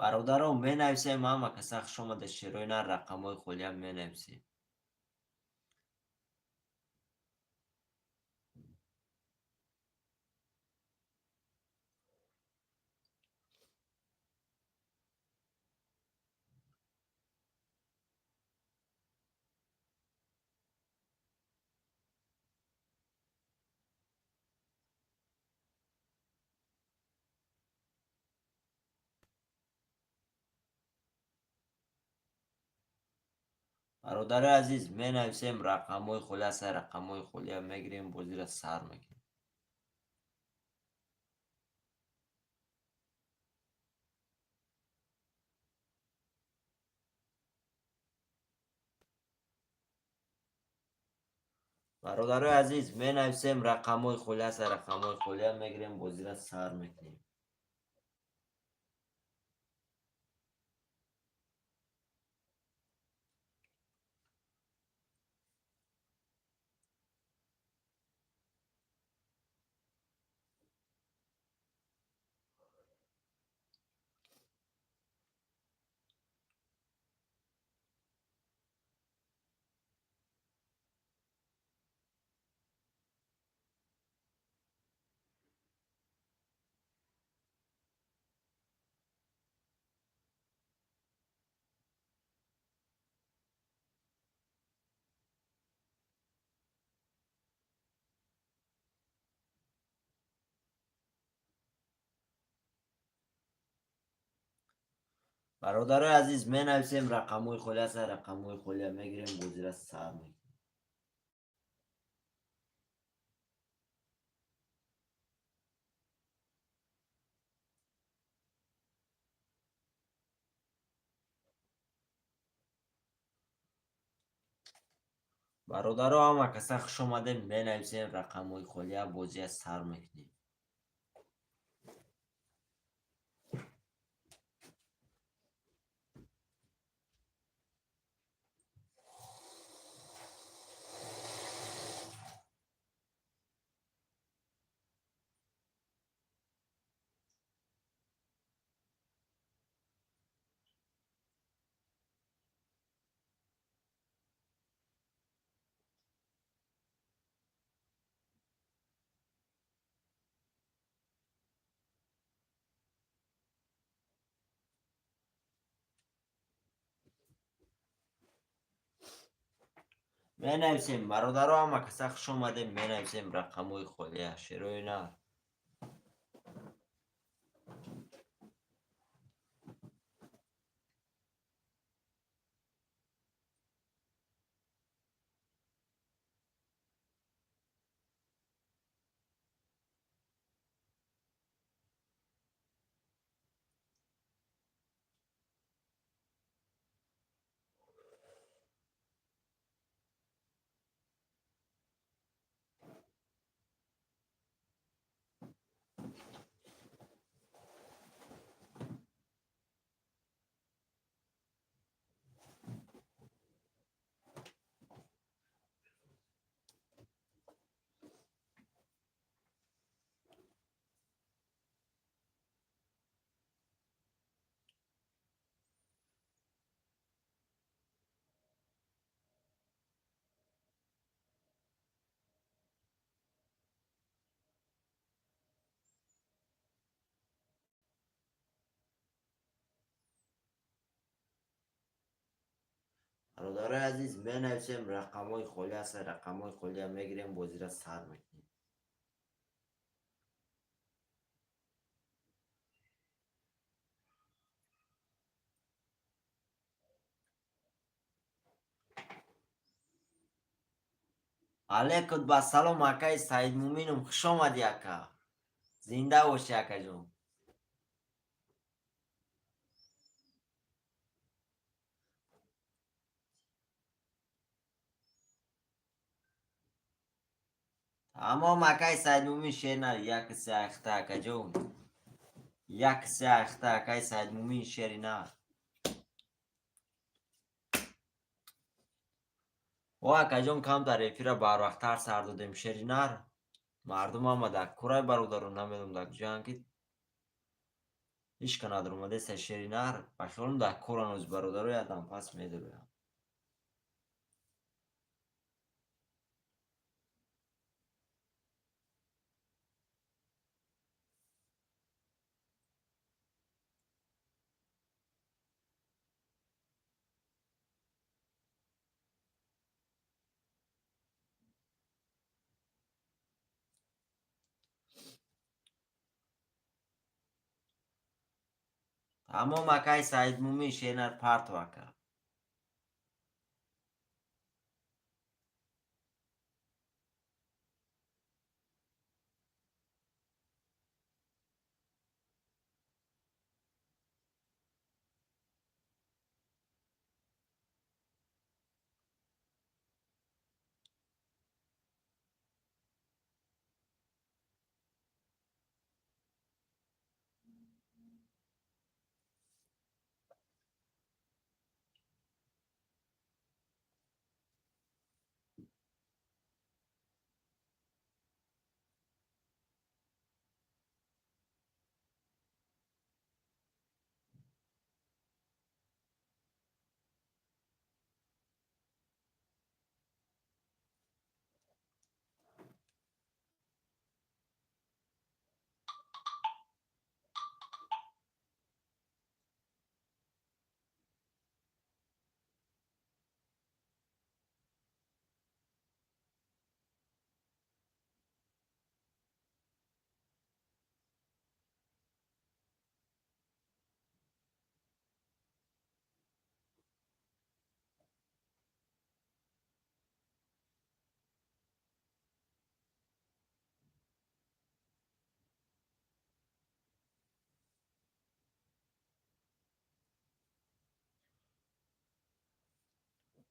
Бародаро, менависем, ҳама каса хуш омада, шерои нар, рақамҳои холиам менависем. Бародарои азиз, менависем рақамҳои холия, сай рақамҳои холия мегирем, бозиро сар мекунем. Бародарои азиз, менависем рақамҳои холия, сай рақамҳои холия мегирем, бозиро сар мекунем. Бародарои азиз, менависем рақамҳои холия, сай рақамҳои холия мегирем, бозиро сар мекунем. Бародаро, ҳама каса хуш омадем, менависем рақамҳои холия, бозия сар мекунем. Менависем, бародаро, ҳама каса хуш омадем, менависем рақамҳои холия, шерои нар. Бародарои азиз, менависем рақамҳои холия, сай рақамҳои холия мегирем, бозиро сар мекунем. Алейкум басалом, акаи Саидмумином, хуш омадӣ, ака. Зинда бошӣ, акаҷон. Тамом, акаи Саидмумин, шер нар, як се ахта, акаҷон. Як се ахта, акаи Саидмумин, шери нар. О, акаҷон, камтар эфира барвақттар сар додем, шери нар. Мардум ҳама дар курай, бародаро, намедонам дар куҷоянд, ки Ҳеч ка надуромадеста шери нар. Ба хиёлам дар коран оз бародаро ядам пас медуроям. Тамом, акай Саидмумин, шеринар партов ака.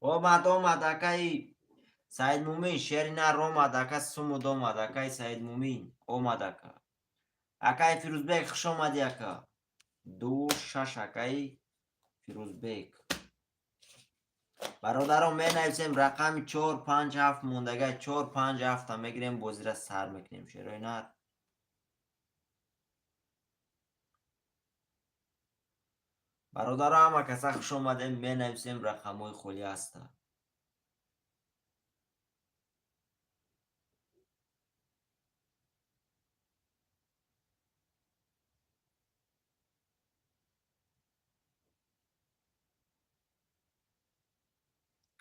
Омад, омад, акаи Саидмумин, шери нар омад, ака сумуд омад, акаи Саидмумин омад, ака. Акаи Фирӯзбек, хуш омадӣ, ака. 2-6, акаи Фирӯзбек. Бародарон, менависем рақами 4, 5, 7 мондагай, 4, 5, 7-та мегирем, бозира сар мекунем, шерои нар. Бародаро, ҳама каса хуш омадем, менависем рақамҳои холӣ ҳаста.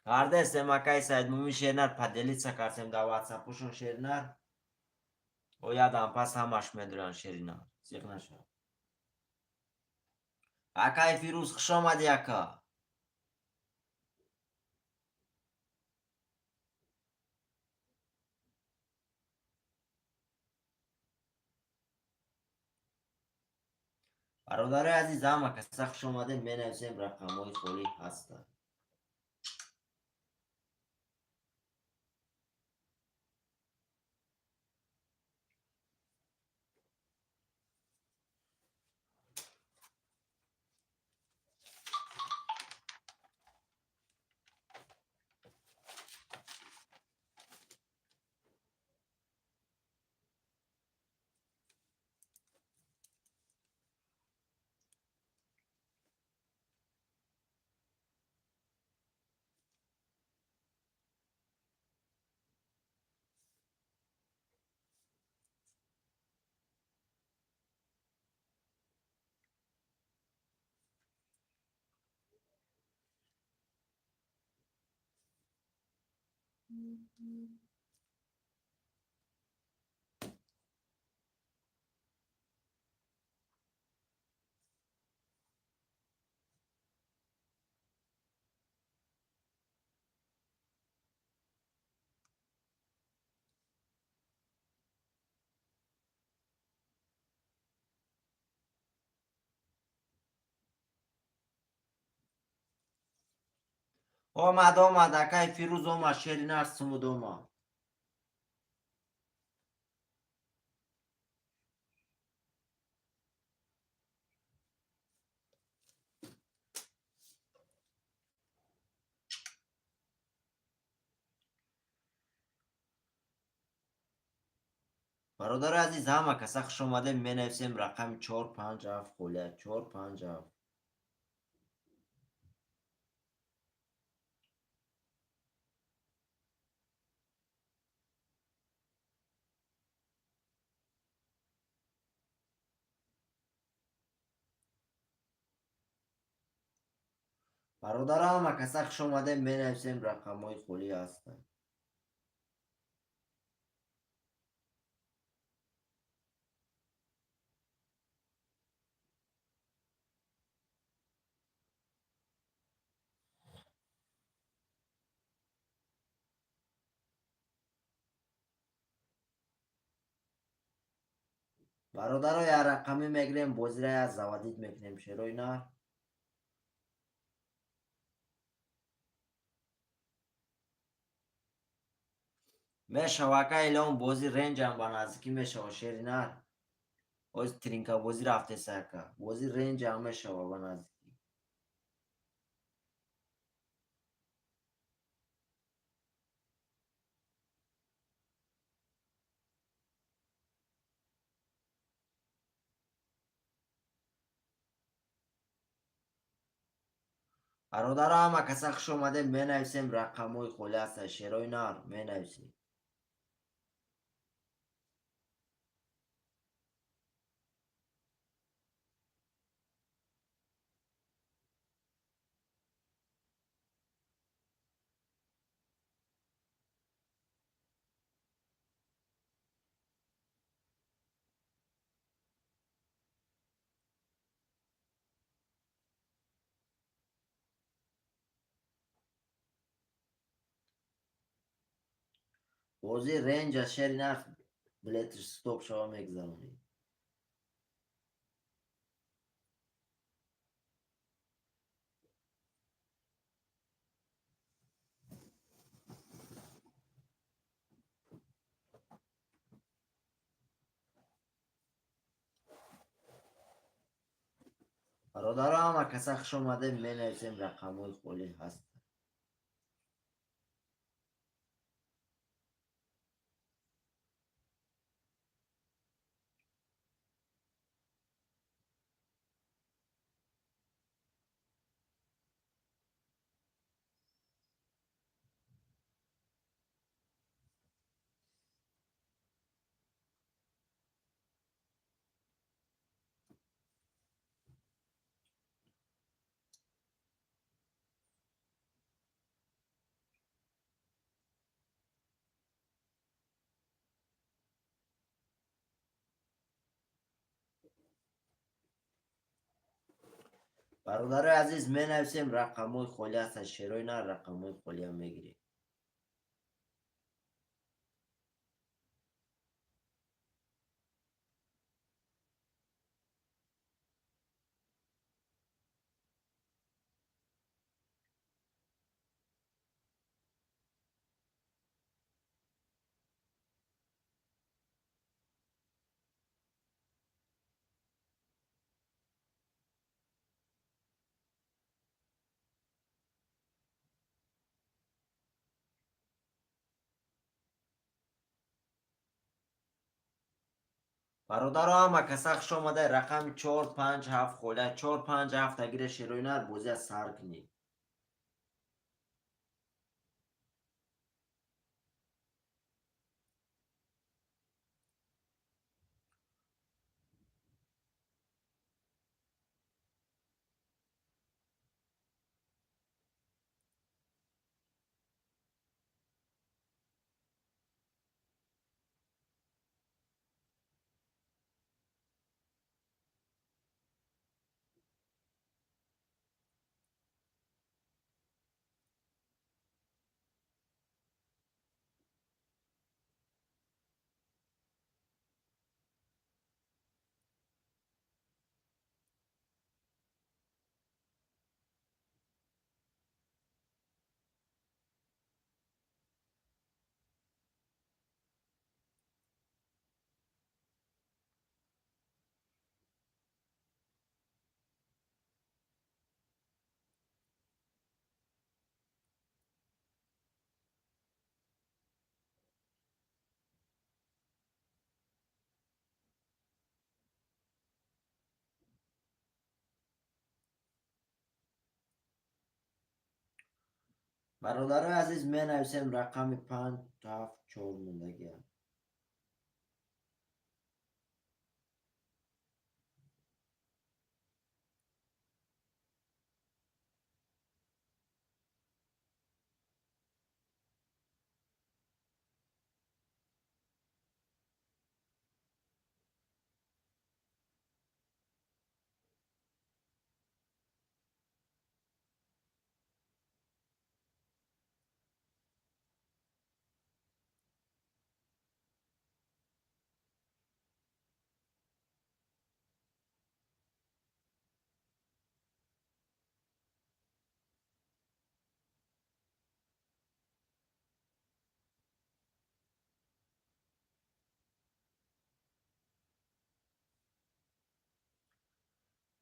Кардестем, акаи Саидмумин, шернар поделиться кардем дар ватсапушон шернар. Оядам пас ҳамаш медуранд шеринар. Зиқ нашав. Акаи Фирӯз, хуш омадӣ, ака. Бародарои азиз, ҳама каса хуш омадем, менависем рақамҳои холӣ ҳастанд. Омад, омад, акай Фирӯз омад, шеринар сумуд омад. Бародари азиз, ҳама каса хуш омадем. Менависем рақами 4 5 7 холия, 4 5 7. Бародаро, ҳама каса хуш омадем. Менависем, рақамҳои холӣ ҳастанд. Бародаро, як рақамӣ мегирем, бозира як заводить мекунем, шерои нар. Мешава, ака Илон, бози ренҷам ба наздикӣ мешава, шери нар. Оз тринка бозӣ рафтеса, ака. Бози ренҷам мешава ба наздикӣ. Бародаро, ҳама каса хуш омадем. Менависем, рақамҳои холӣ ҳастанд, шерои нар, менависем. Бози ренҷа, шери нар, билетиш стоп шава, мегзаронӣ. Бародаро, ҳама каса хуш омадем. Менависем, рақамҳои холӣ ҳастанд. Бародарои азиз, менависем, рақамҳои холӣ ҳастанд, шерои нар, рақамҳои холиам мегирем. Бародаро, ҳама каса хуш омада. Рақами 4 5 7 холия, 4 5 7 агире, шерои нар, бозия сар кунед. Бародарои азиз, менависем рақами панҷ, ҳафт, чор мондагия.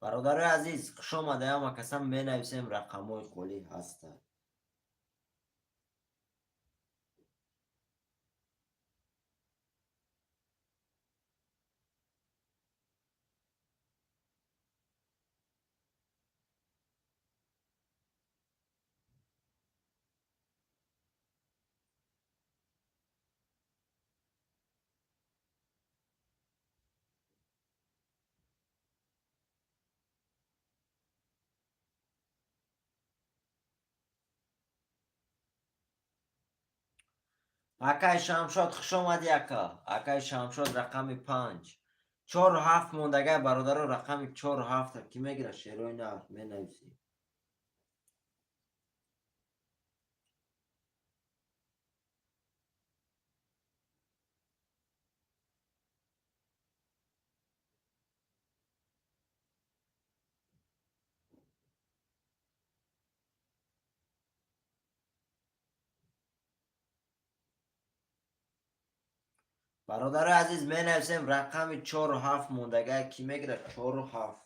Бародарои азиз, хуш омадаям акасам. Менависем, рақамҳои холӣ ҳастанд. Акай Шамшод, хуш омадӣ, ака. Акай Шамшод, рақами панҷ, чору ҳафт мондагай. Бародаро, рақами чору ҳафта кӣ мегирад? Шерои нар менависӣ. Бародарои азиз, менависем, рақами чору ҳафт мондагай, кӣ мегирад? Чору ҳафт.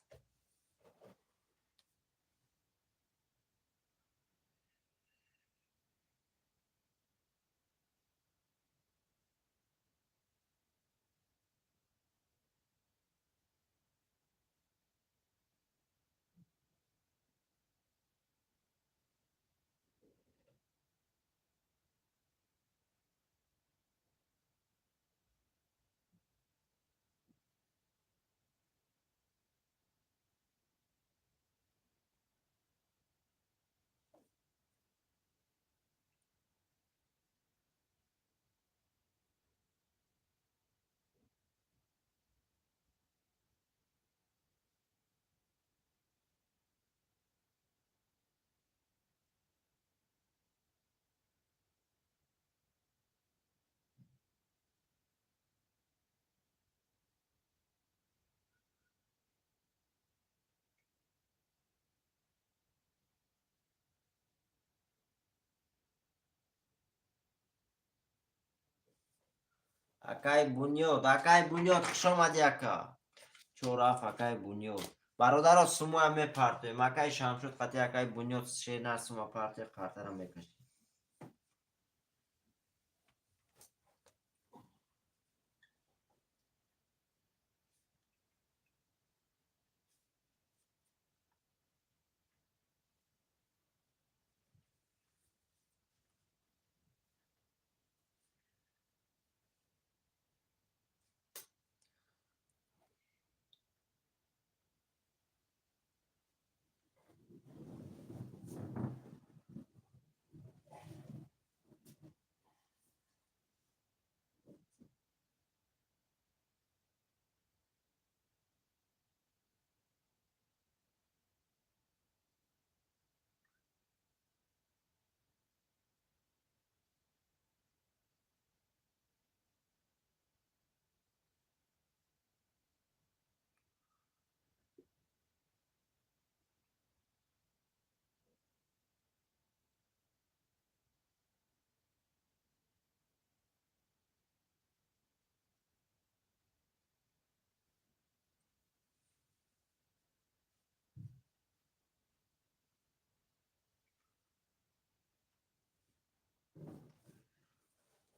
Акай Бунёд, акай Бунёд, хуш омадӣ, ака. Чору ҳафт, акай Бунёд. Бародаро, сумоя мепартоем. Акай Шамшуд қати акай Бунёд шер сума партия, қартара мекашем.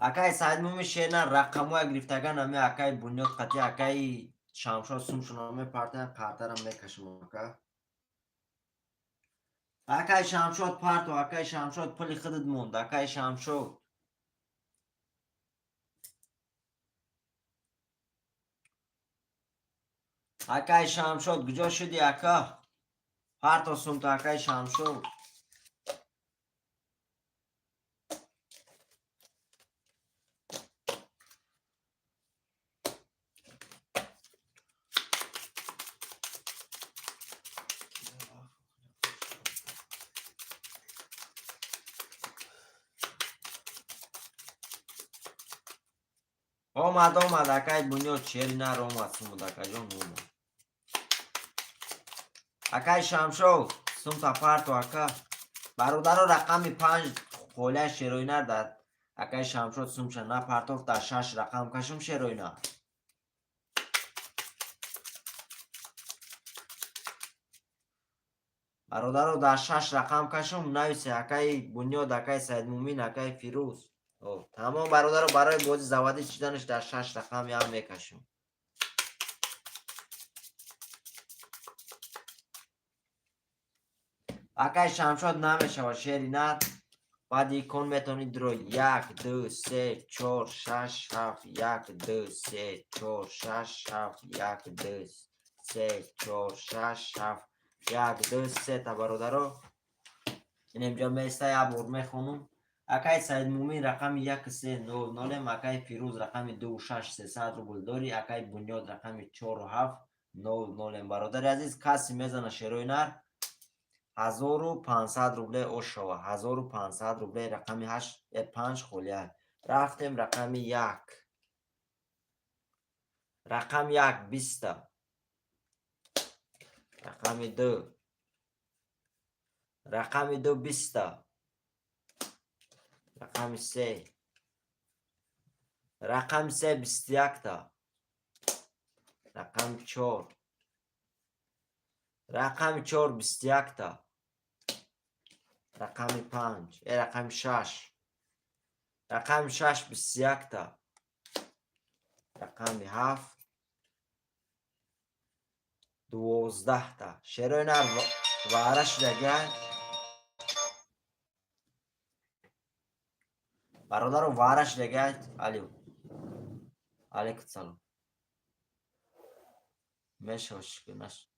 Акай Саидмумин, шена рақамҳоя гирифтаган ами акай Бунёд қати акаи Шамшод сумшуно мепартоян, қартара мекашем, ака. Акай Шамшод, парто, акай Шамшод, пули худат монд, акай Шамшод. Акай Шамшод, куҷо шудӣ, ака? Парто сумта, акай Шамшод. Омад, омад, акай Бунёд, шери нар омад, сумуд, акаҷон, омад. Акай Шамшод, сумта парто, ака. Бародаро, рақами панҷ холия шерои нар дар акай Шамшод сумша напартофт, дар шаш рақам кашум, шерои нар. Бародаро, дар шаш рақам кашум, нависе, акаи Бунёд, акаи Саидмумин, акаи Фирӯз. Тамом, бародаро, барои бози заводӣ чиданаш дар шаш рақам ям мекашем. Акай Шамшод, намешавад, шери нар. Баъди икон метавонӣ дурой: як, ду, се, чор, шаш, ҳафт, як, ду, се, чор, шаш, ҳафт, як, ду, се, чор, шаш, ҳафт, як, ду, сета. Бародаро, ин инҷо места, як бор мехонум. Акай Саидмумин, рақами як, се, нол, нолем. Акай Фирӯз, рақами ду, шаш, 300 рубл дорӣ. Акай Бунёд, рақами чору ҳафт, нол, нолем. Бародари азиз, касе мезана, шерои нар, 1500 рубле ошава, 1500 рубле. Рақами ҳашт, панҷ холия. Рафтем, рақами як. Рақами як 20-та. Рақами ду. Рақами ду 20-та. Рақами се. Рақами се 21-та. Рақами чор. Рақами чор 21-та. Рақами панҷ, рақами шаш. Рақами шаш 21-та. Рақами ҳафт 12-та. Шерои нар, ваъра шудагай. Бародаро, ваъра шудагай. Алю. Алейкум салом. Мешава, шукр, наш.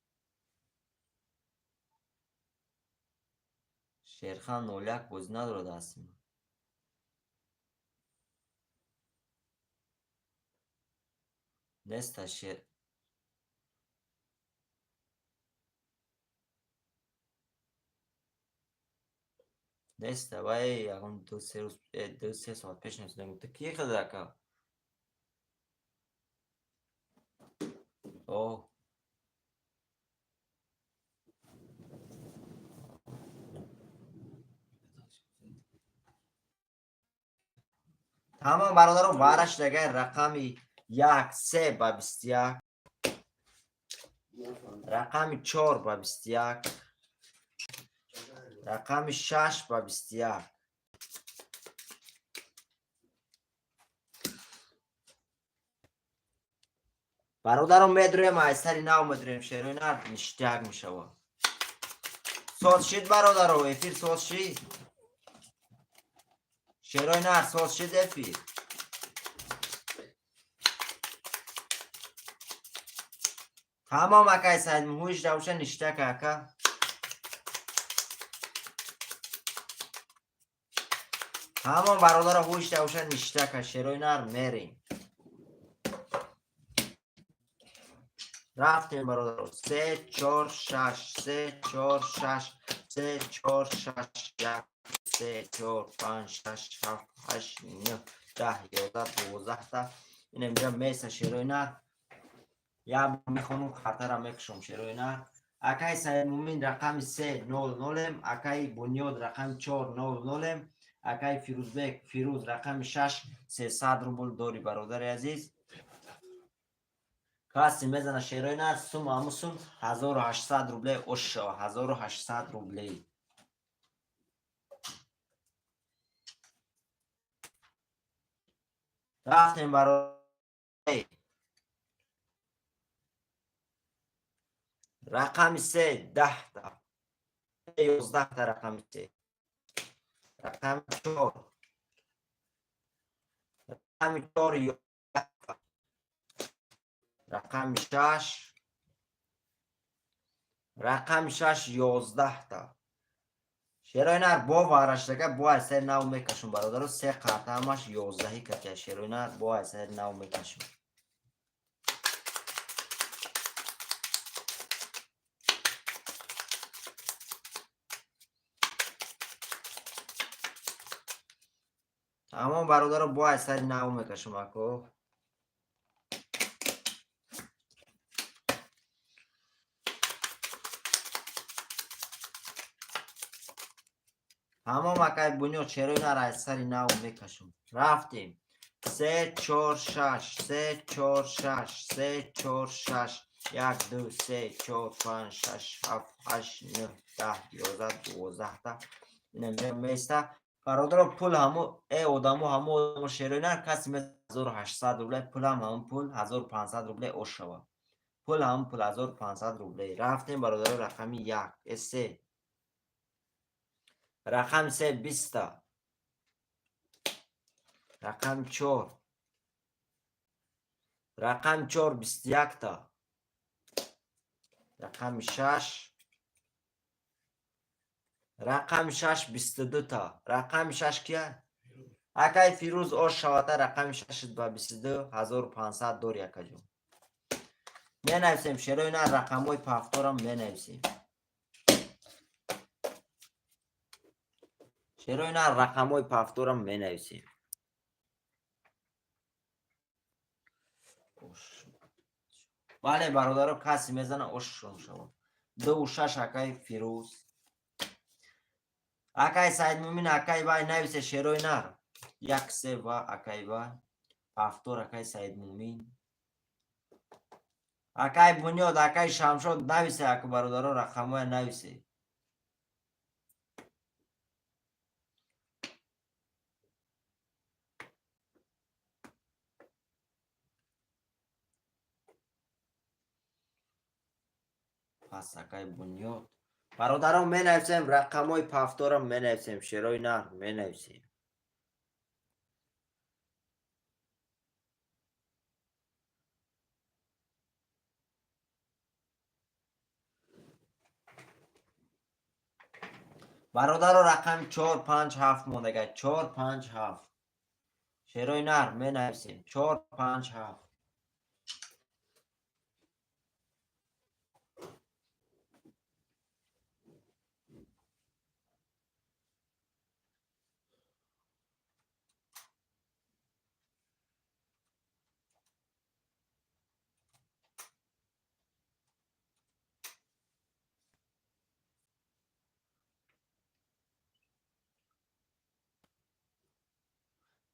Шерхан 01 бозӣ надорад дасти ман. Неста шер. Неста, вай ягон ду се рӯз, 2-3 соат пеш нависидам. Ту ки хеле, ака? О. Тамом, бародаро, ваъра шудагай. Рақами як, се ба 21. Рақами чор ба 21. Рақами шаш ба 21. Бародаро, медурем, аз сари нав медурем, шерои нар, ништяк мешавад. Соз шид, бародаро, эфир соз шид. Шерои нар, соз шид эфир. Тамом, акай Саид, ҳуш равша, ништяк, ака. Тамом, бародаро, ҳуш равша, ништяка, шерои нар, мерем. Рафтем, бародаро. Се, чор, шаш, се, чор, шаш, се, чор, шаш, як, се, чор, панҷ, шаш, ҳафт, ҳашт, нӯҳ, 10, 11, 12-та. Ин инҷа меса, шерои нар. Як бор мехонум, хатара мекушом, шерои нар. Акай Саидмумин, рақами се, нол, нолем. Акай Бунёд, рақами чор, нол, нолем. Акай Фирӯзбек, Фирӯз, рақами шаш, 300 рубл дорӣ, бародари азиз. Касе мезана, шерои нар, сум ҳаму сум 1800 рубле ошава, 1800 рубле. Рафтем, барои рақами се 10-та. 11-та, рақами се. Рақами чор, рақами чор 11-та. Рақами шаш, рақами шаш 11-та. Шерои нар бо вараштага бо айсари нав мекашум, бародаро. Се қарта ҳамаш 11-ҳи катя. Шерои нар бо айсари нав мекашум. Тамом, бародаро, бо айсари нав мекашум, ако. Тамом, акай Бунёд, шерои нар айсари нав мекашум. Рафтем. Се, чор, шаш, се, чор, шаш, се, чор, шаш. Як, ду, се, чор, панҷ, шаш, ҳафт, ҳашт, нӯҳ, 10, 11, 12-та. Ина места. Бародаро, пул ҳамо одамо, ҳамо одамо. Шерои нар каси 1800 рубле, пулам ҳамон пул 1500 рубле ош шавад. Пул ҳамон пул 1500 рубле. Рафтем, бародаро, рақами як, се. Рақами се 20-та. Рақами чор. Рақами чор 21-та. Рақами шаш. Рақами шаш 22-та. Рақами шаш кия? Акай Фирӯз, ош шавата, рақами шашит ба 22 1500 дори, акаҷон. Менависем, шерои нар, рақамҳои пафторам менависем. Шерои нар, рақамҳои пафторам менависем. Бале, бародаро, касе мезана, ошшон шавад. Дуву шаш, акаи Фирӯз. Акай Саидмумин, акай вай нависе, шерои нар. Як, се ва акай вай. Пафтор, акай Саидмумин. Акай Бунёд, акай Шамшод нависе, ака бародаро, рақамҳоя нависе. Пас, акай Бунёд. Бародарон, менависем, рақамҳои пафторам менависем, шерои нар менависем. Бародаро, рақами чор, панҷ, ҳафт мондага. Чор, панҷ, ҳафт. Шерои нар менависем. Чор, панҷ, ҳафт.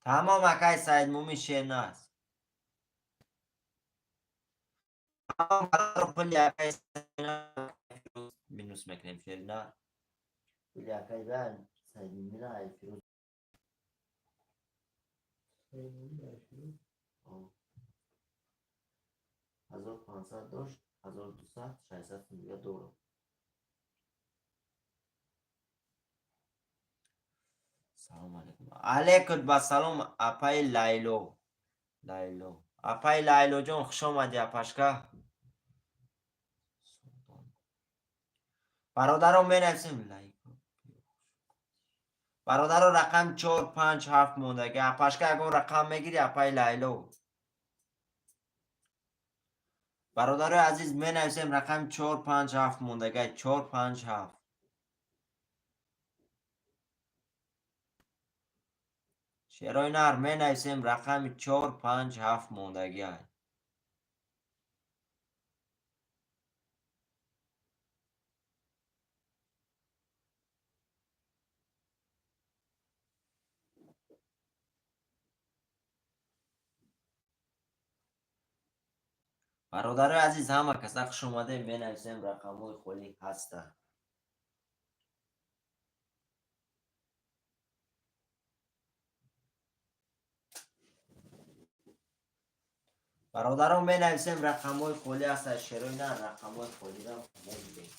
Тамом, акай Саидмумин, шер наст. Тамом, пули акай минус мекунем, шери нар. Пули акай Саидмумина ай Фирӯз. 1500 дошт, 1200, 600 сум дига дорам. Салом алейкум. Алейкум ба салом, апаи Лайло. Лайло. Апаи Лайлоҷон, хуш омадӣ, апашка. Бародарон, менависем. Бародаро, рақам чор, панҷ, ҳафт мондага. Апашка, ягон рақам мегирӣ, апаи Лайло? Бародарои азиз, менависем, рақами чор, панҷ, ҳафт мондага. Чор, панҷ, ҳафт. Шерои нар менависем, рақами чор, панҷ, ҳафт мондагиай. Бародарои азиз, ҳама каса хуш омадем. Менависем, рақамҳои холӣ ҳастанд. Бародарон, менависем, рақамҳои холӣ ҳастанд. Шерои нар, рақамҳои холиро мебинем.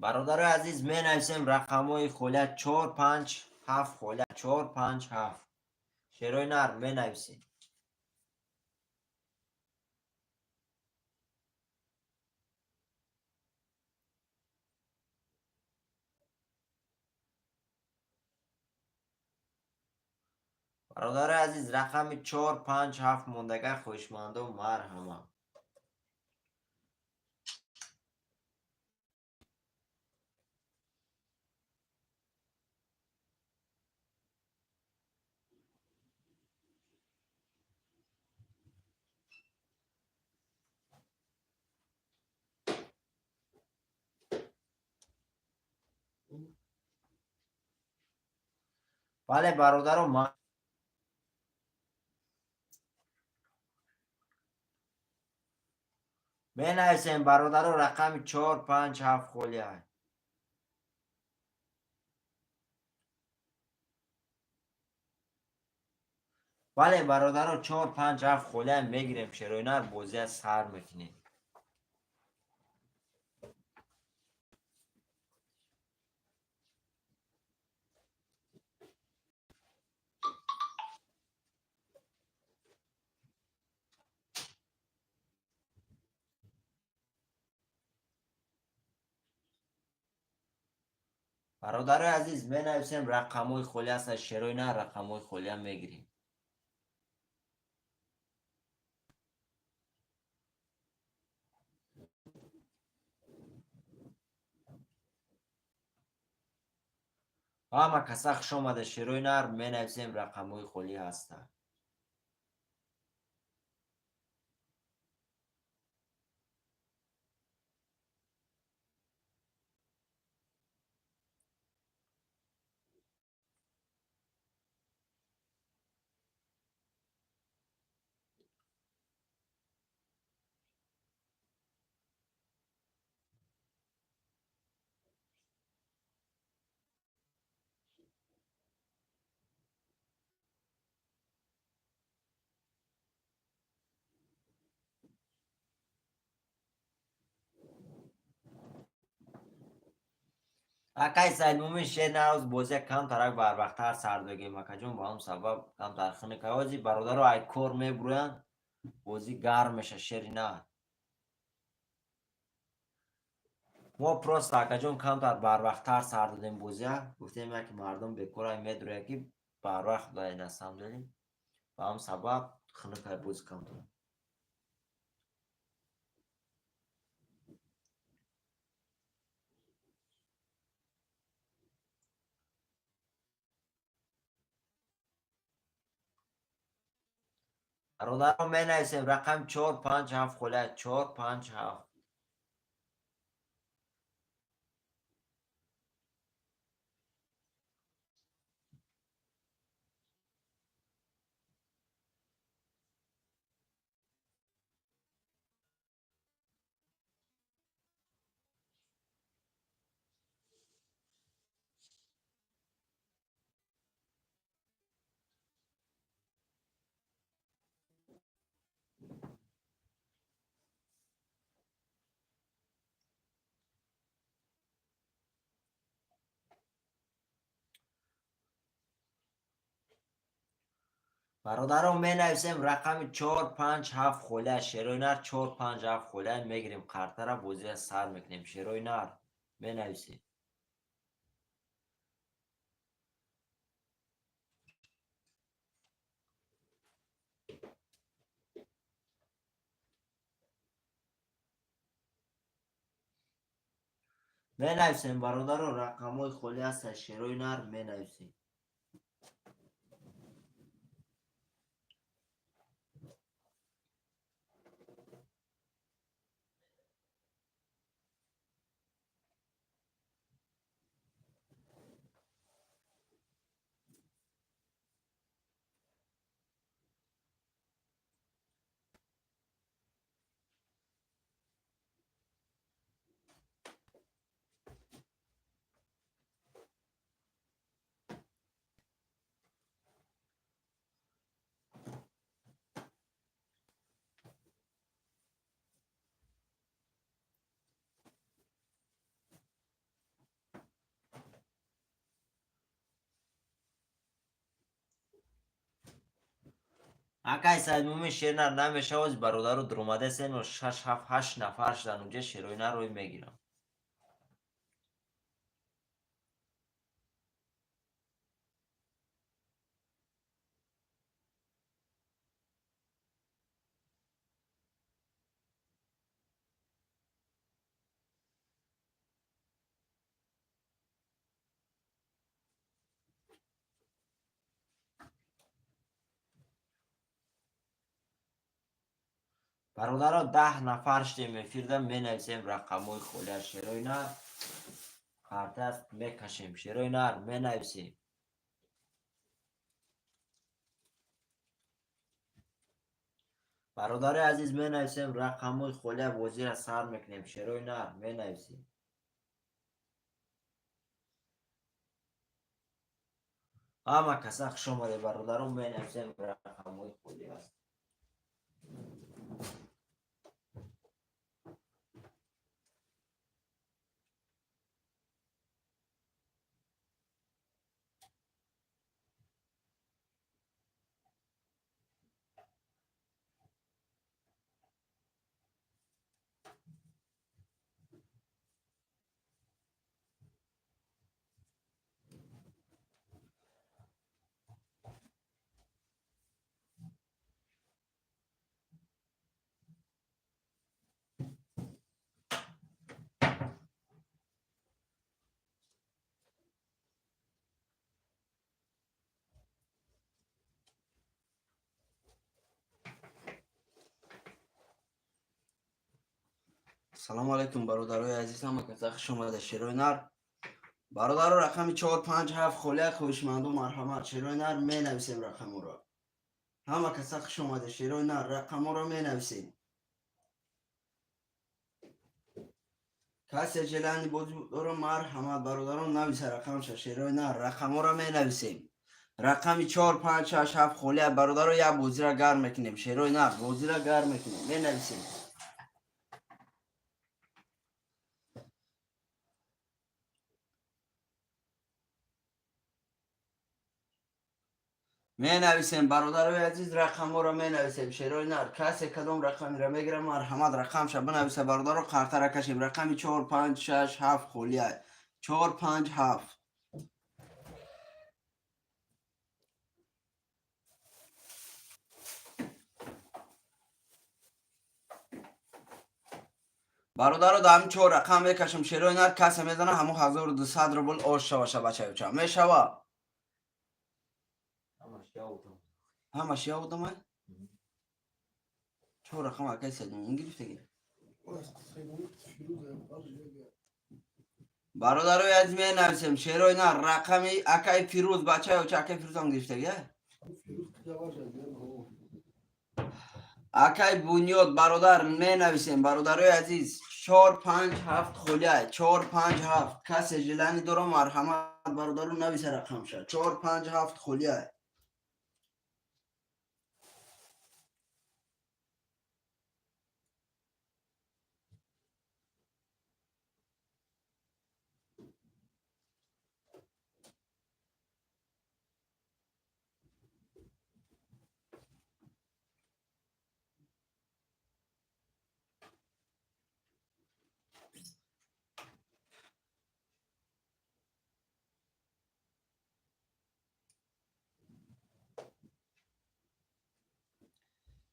Бародарои азиз, менависем рақамҳои холия 4, 5, 7, холия 4, 5, 7. Шерои нар менависем. Бародарои азиз, рақами 4, 5, 7 мондага хоҳишмандо марҳама. Бале, бародаро, менависем, бародаро, рақами 4, 5, 7 холия. Бале, бародаро, 4, 5, 7 холия мегирем, шерои нар бозия сар мекунем. Бародарои азиз, менависем рақамҳои холия ҳастанд, шерои нар рақамҳои холия мегирем. Ҳама каса хуш омада, шерои нар менависем рақамҳои холӣ ҳастанд. Акай Саидмумин, шер нароз бозия камтарак барвақттар сар догем, акаҷон, ба ҳам сабаб камтар хунук. Ози бародаро ай кор мебурӯянд, бозӣ гарм меша, шери нар. Мо просто, акаҷон, камтар барвақттар сар додем бозия, гуфтем яке мардум бекорай медурӯяд, ки барвақт бояд на самом деле. Ба ҳам сабаб хунукай бозӣ камтар. Бародаро, менависем рақам 4, 5, 7 холия 4, 5, 7. Бародаро, менависем рақами 4, 5, 7 холия, шерои нар 4, 5, 7 холия мегирем, қартара бозия сар мекунем, шерои нар менависем. Менависем, бародаро, рақамҳои холӣ ҳастанд, шерои нар менависем. Акай Саидмумин, шернар намешавоз, бародару дуромадасену шаш, ҳафт, ҳашт нафар шудан, унҷа шерои нар рӯй мегирам. Бародаро, 10 нафар шудем эфирда, менависем рақамҳои холия, шерои нар қартаст мекашем, шерои нар менависем. Бародарои азиз, менависем рақамҳои холия, бозиро сар мекунем, шерои нар менависем. Ҳама каса хуш омадед, бародаро, менависем рақамҳои холия аст. Салому алайкум, бародарои азиз, ҳама каса хуш омада, шерои нар. Бародаро, рақами 4, 5, 7 холия, хоҳишманду марҳамат, шерои нар менависем рақаморо. Ҳама каса хуш омада, шерои нар, рақаморо менависем. Касе желание бозӣ дора, марҳамат, бародарон, нависа рақамша, шерои нар, рақаморо менависем. Рақами 4, 5, 6, 7 холия, бародаро, як бозиро гарм мекунем, шерои нар, бозиро гарм мекунем, менависем. Менависем, бародарои азиз, рақамҳоро менависем, шерои нар. Касе кадом рақамеро мегирам, марҳамат, рақамша бинависа, бародаро, қартара кашем. Рақами 4, 5, 6, 7 холия. 4, 5, 7. Бародаро, дар ҳамин чор рақам мекашам, шерои нар, касе мезана, ҳамон 1200 рубл ош шаваша, бачаюча. Мешава? Ҳамаш ёдам. Ҳамаш ёдамай? Чор рақам акай Саидмумин гирифтагӣ. Бародарои азиз, менависем, шерои нар, рақами акай Фирӯз, бачаюча, акай Фирӯзам гирифтагӣ, акай Бунёд, бародар, менависем, бародарои азиз, 4, 5, 7 холия, 4, 5, 7. Касе желание дора, марҳамат, бародаро, нависа рақамша. 4, 5, 7 холия.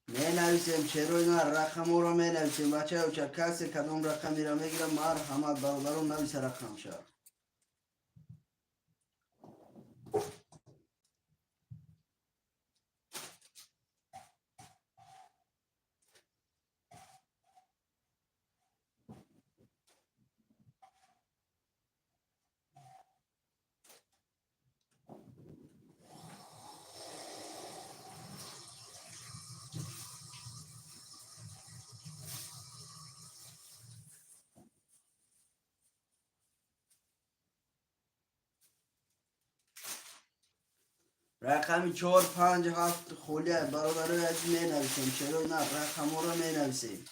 Менависем, шерои нар, рақамҳоро менависем, бачаюча. Касе кадом рақамеро мегирам, марҳамат, бародарон, нависа рақамша. Рақами 4, 5, 7 холия, бародарои азиз, менависем, шерои нар, рақамҳоро менависем.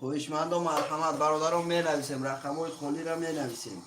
Хоҳишмандо марҳамат, бародарон, менависем рақамҳои холиро менависем.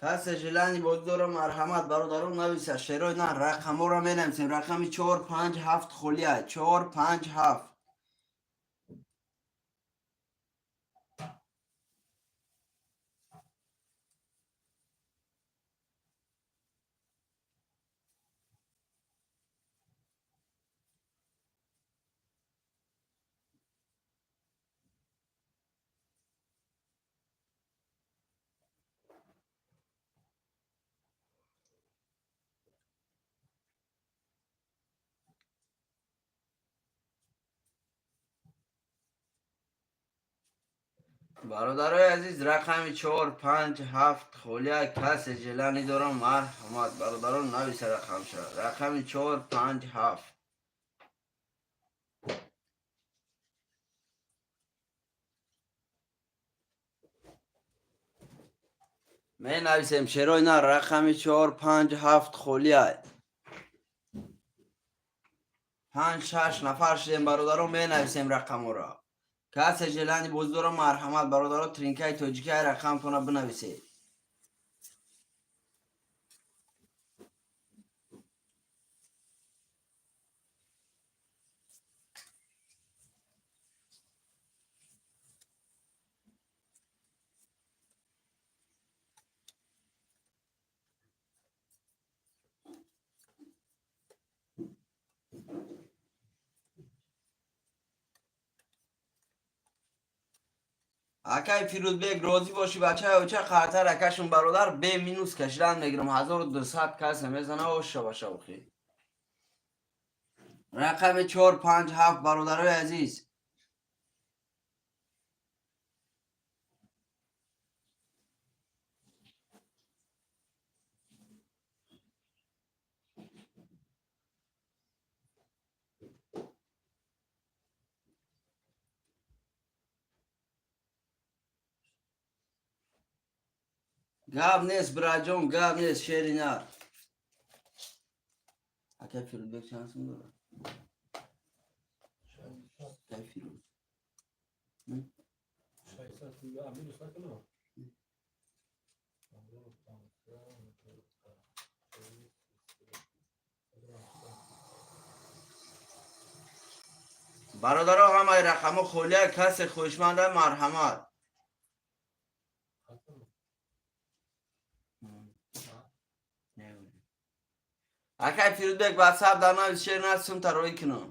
Касе желани бозӣ дора, марҳамат, бародарон, нависа. Шерои на рақамҳоро менависем. Рақами 4, 5, 7 холия. 4, 5, 7. Бародарои азиз, рақами 4, 5, 7 холия. Касе желани дорам, марҳамат, бародарон, нависа рақамша. Рақами 4, 5, 7. Менависем, шерои на рақами 4, 5, 7 холия. 5, 6 нафар шудем, бародарон, менависем рақамҳоро. Касе желани бозӣ дора, марҳамат, бародаро, тринкаи тоҷикаи рақамтона бинависед. Акай Фирӯзбек, розӣ бошӣ, бачаи оча қартар акашон, бародар, бе минус кашидан мегирам. 1200 касе мезана, оша баша охи. Рақами 4, 5, 7, бародарои азиз. Гап нест, бираҷон, гап нест, шери нар. Акай Фирӯзбек чанд сум дорад? Акай Фирӯз. 600 минус накунам. Бародаро, ҳамаи рақамҳо холия. Касе хоҳишманда, марҳамат. Акай Фирӯзбек, ватсап дар навис, шер на сумта роӣ кунам.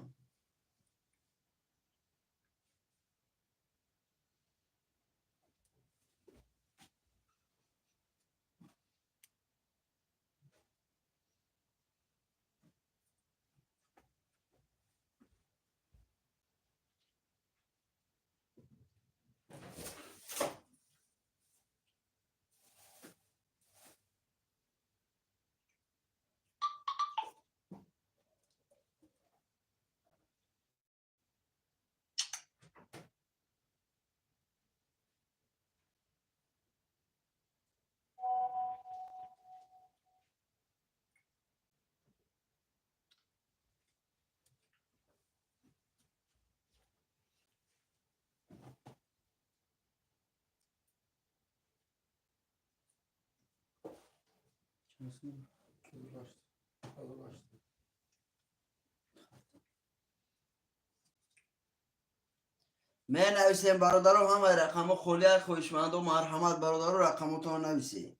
Менависем, бародаро, ҳамаи рақамҳо холия. Хоҳишмандо, марҳамат, бародаро, рақамотонро нависед.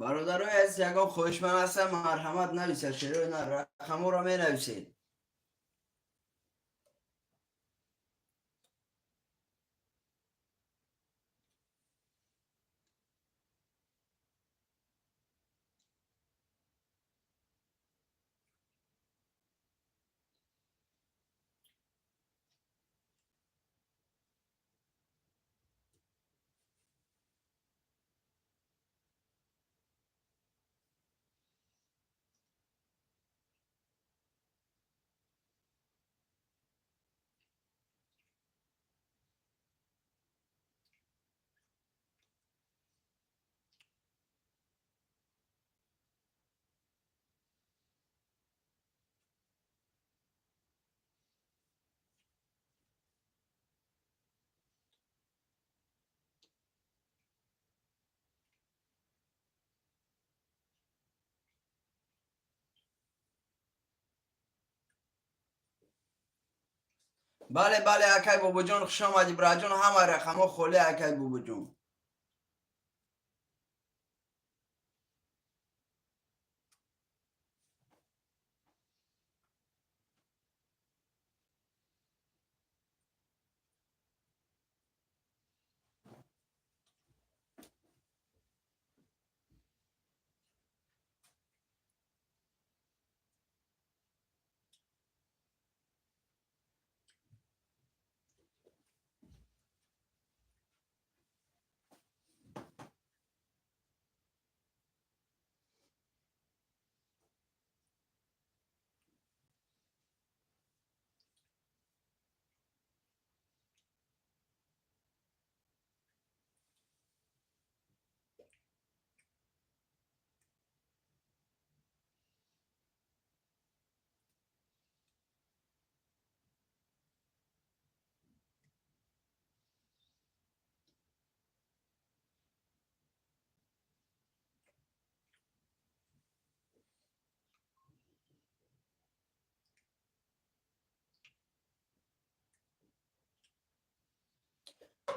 Бародарои азиз, ягон хоҳишманд ҳастам, марҳамат, нависад. Шерои нар, рақамҳоро менависед. Бале, бале, акай Бобоҷон, хуш омадӣ, бираҷон. Ҳама рақамҳо холӣ, акай Бобоҷон.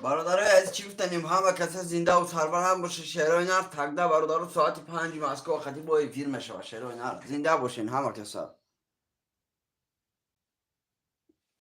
Бародарои азиз, чӣ гуфтанем, ҳама каса зиндаву сарбаланд боша. Шерои нар, тогда, бародаро, соати 5 Москва хати бо эфир мешавад. Шерои нар, зинда бошен ҳама каса.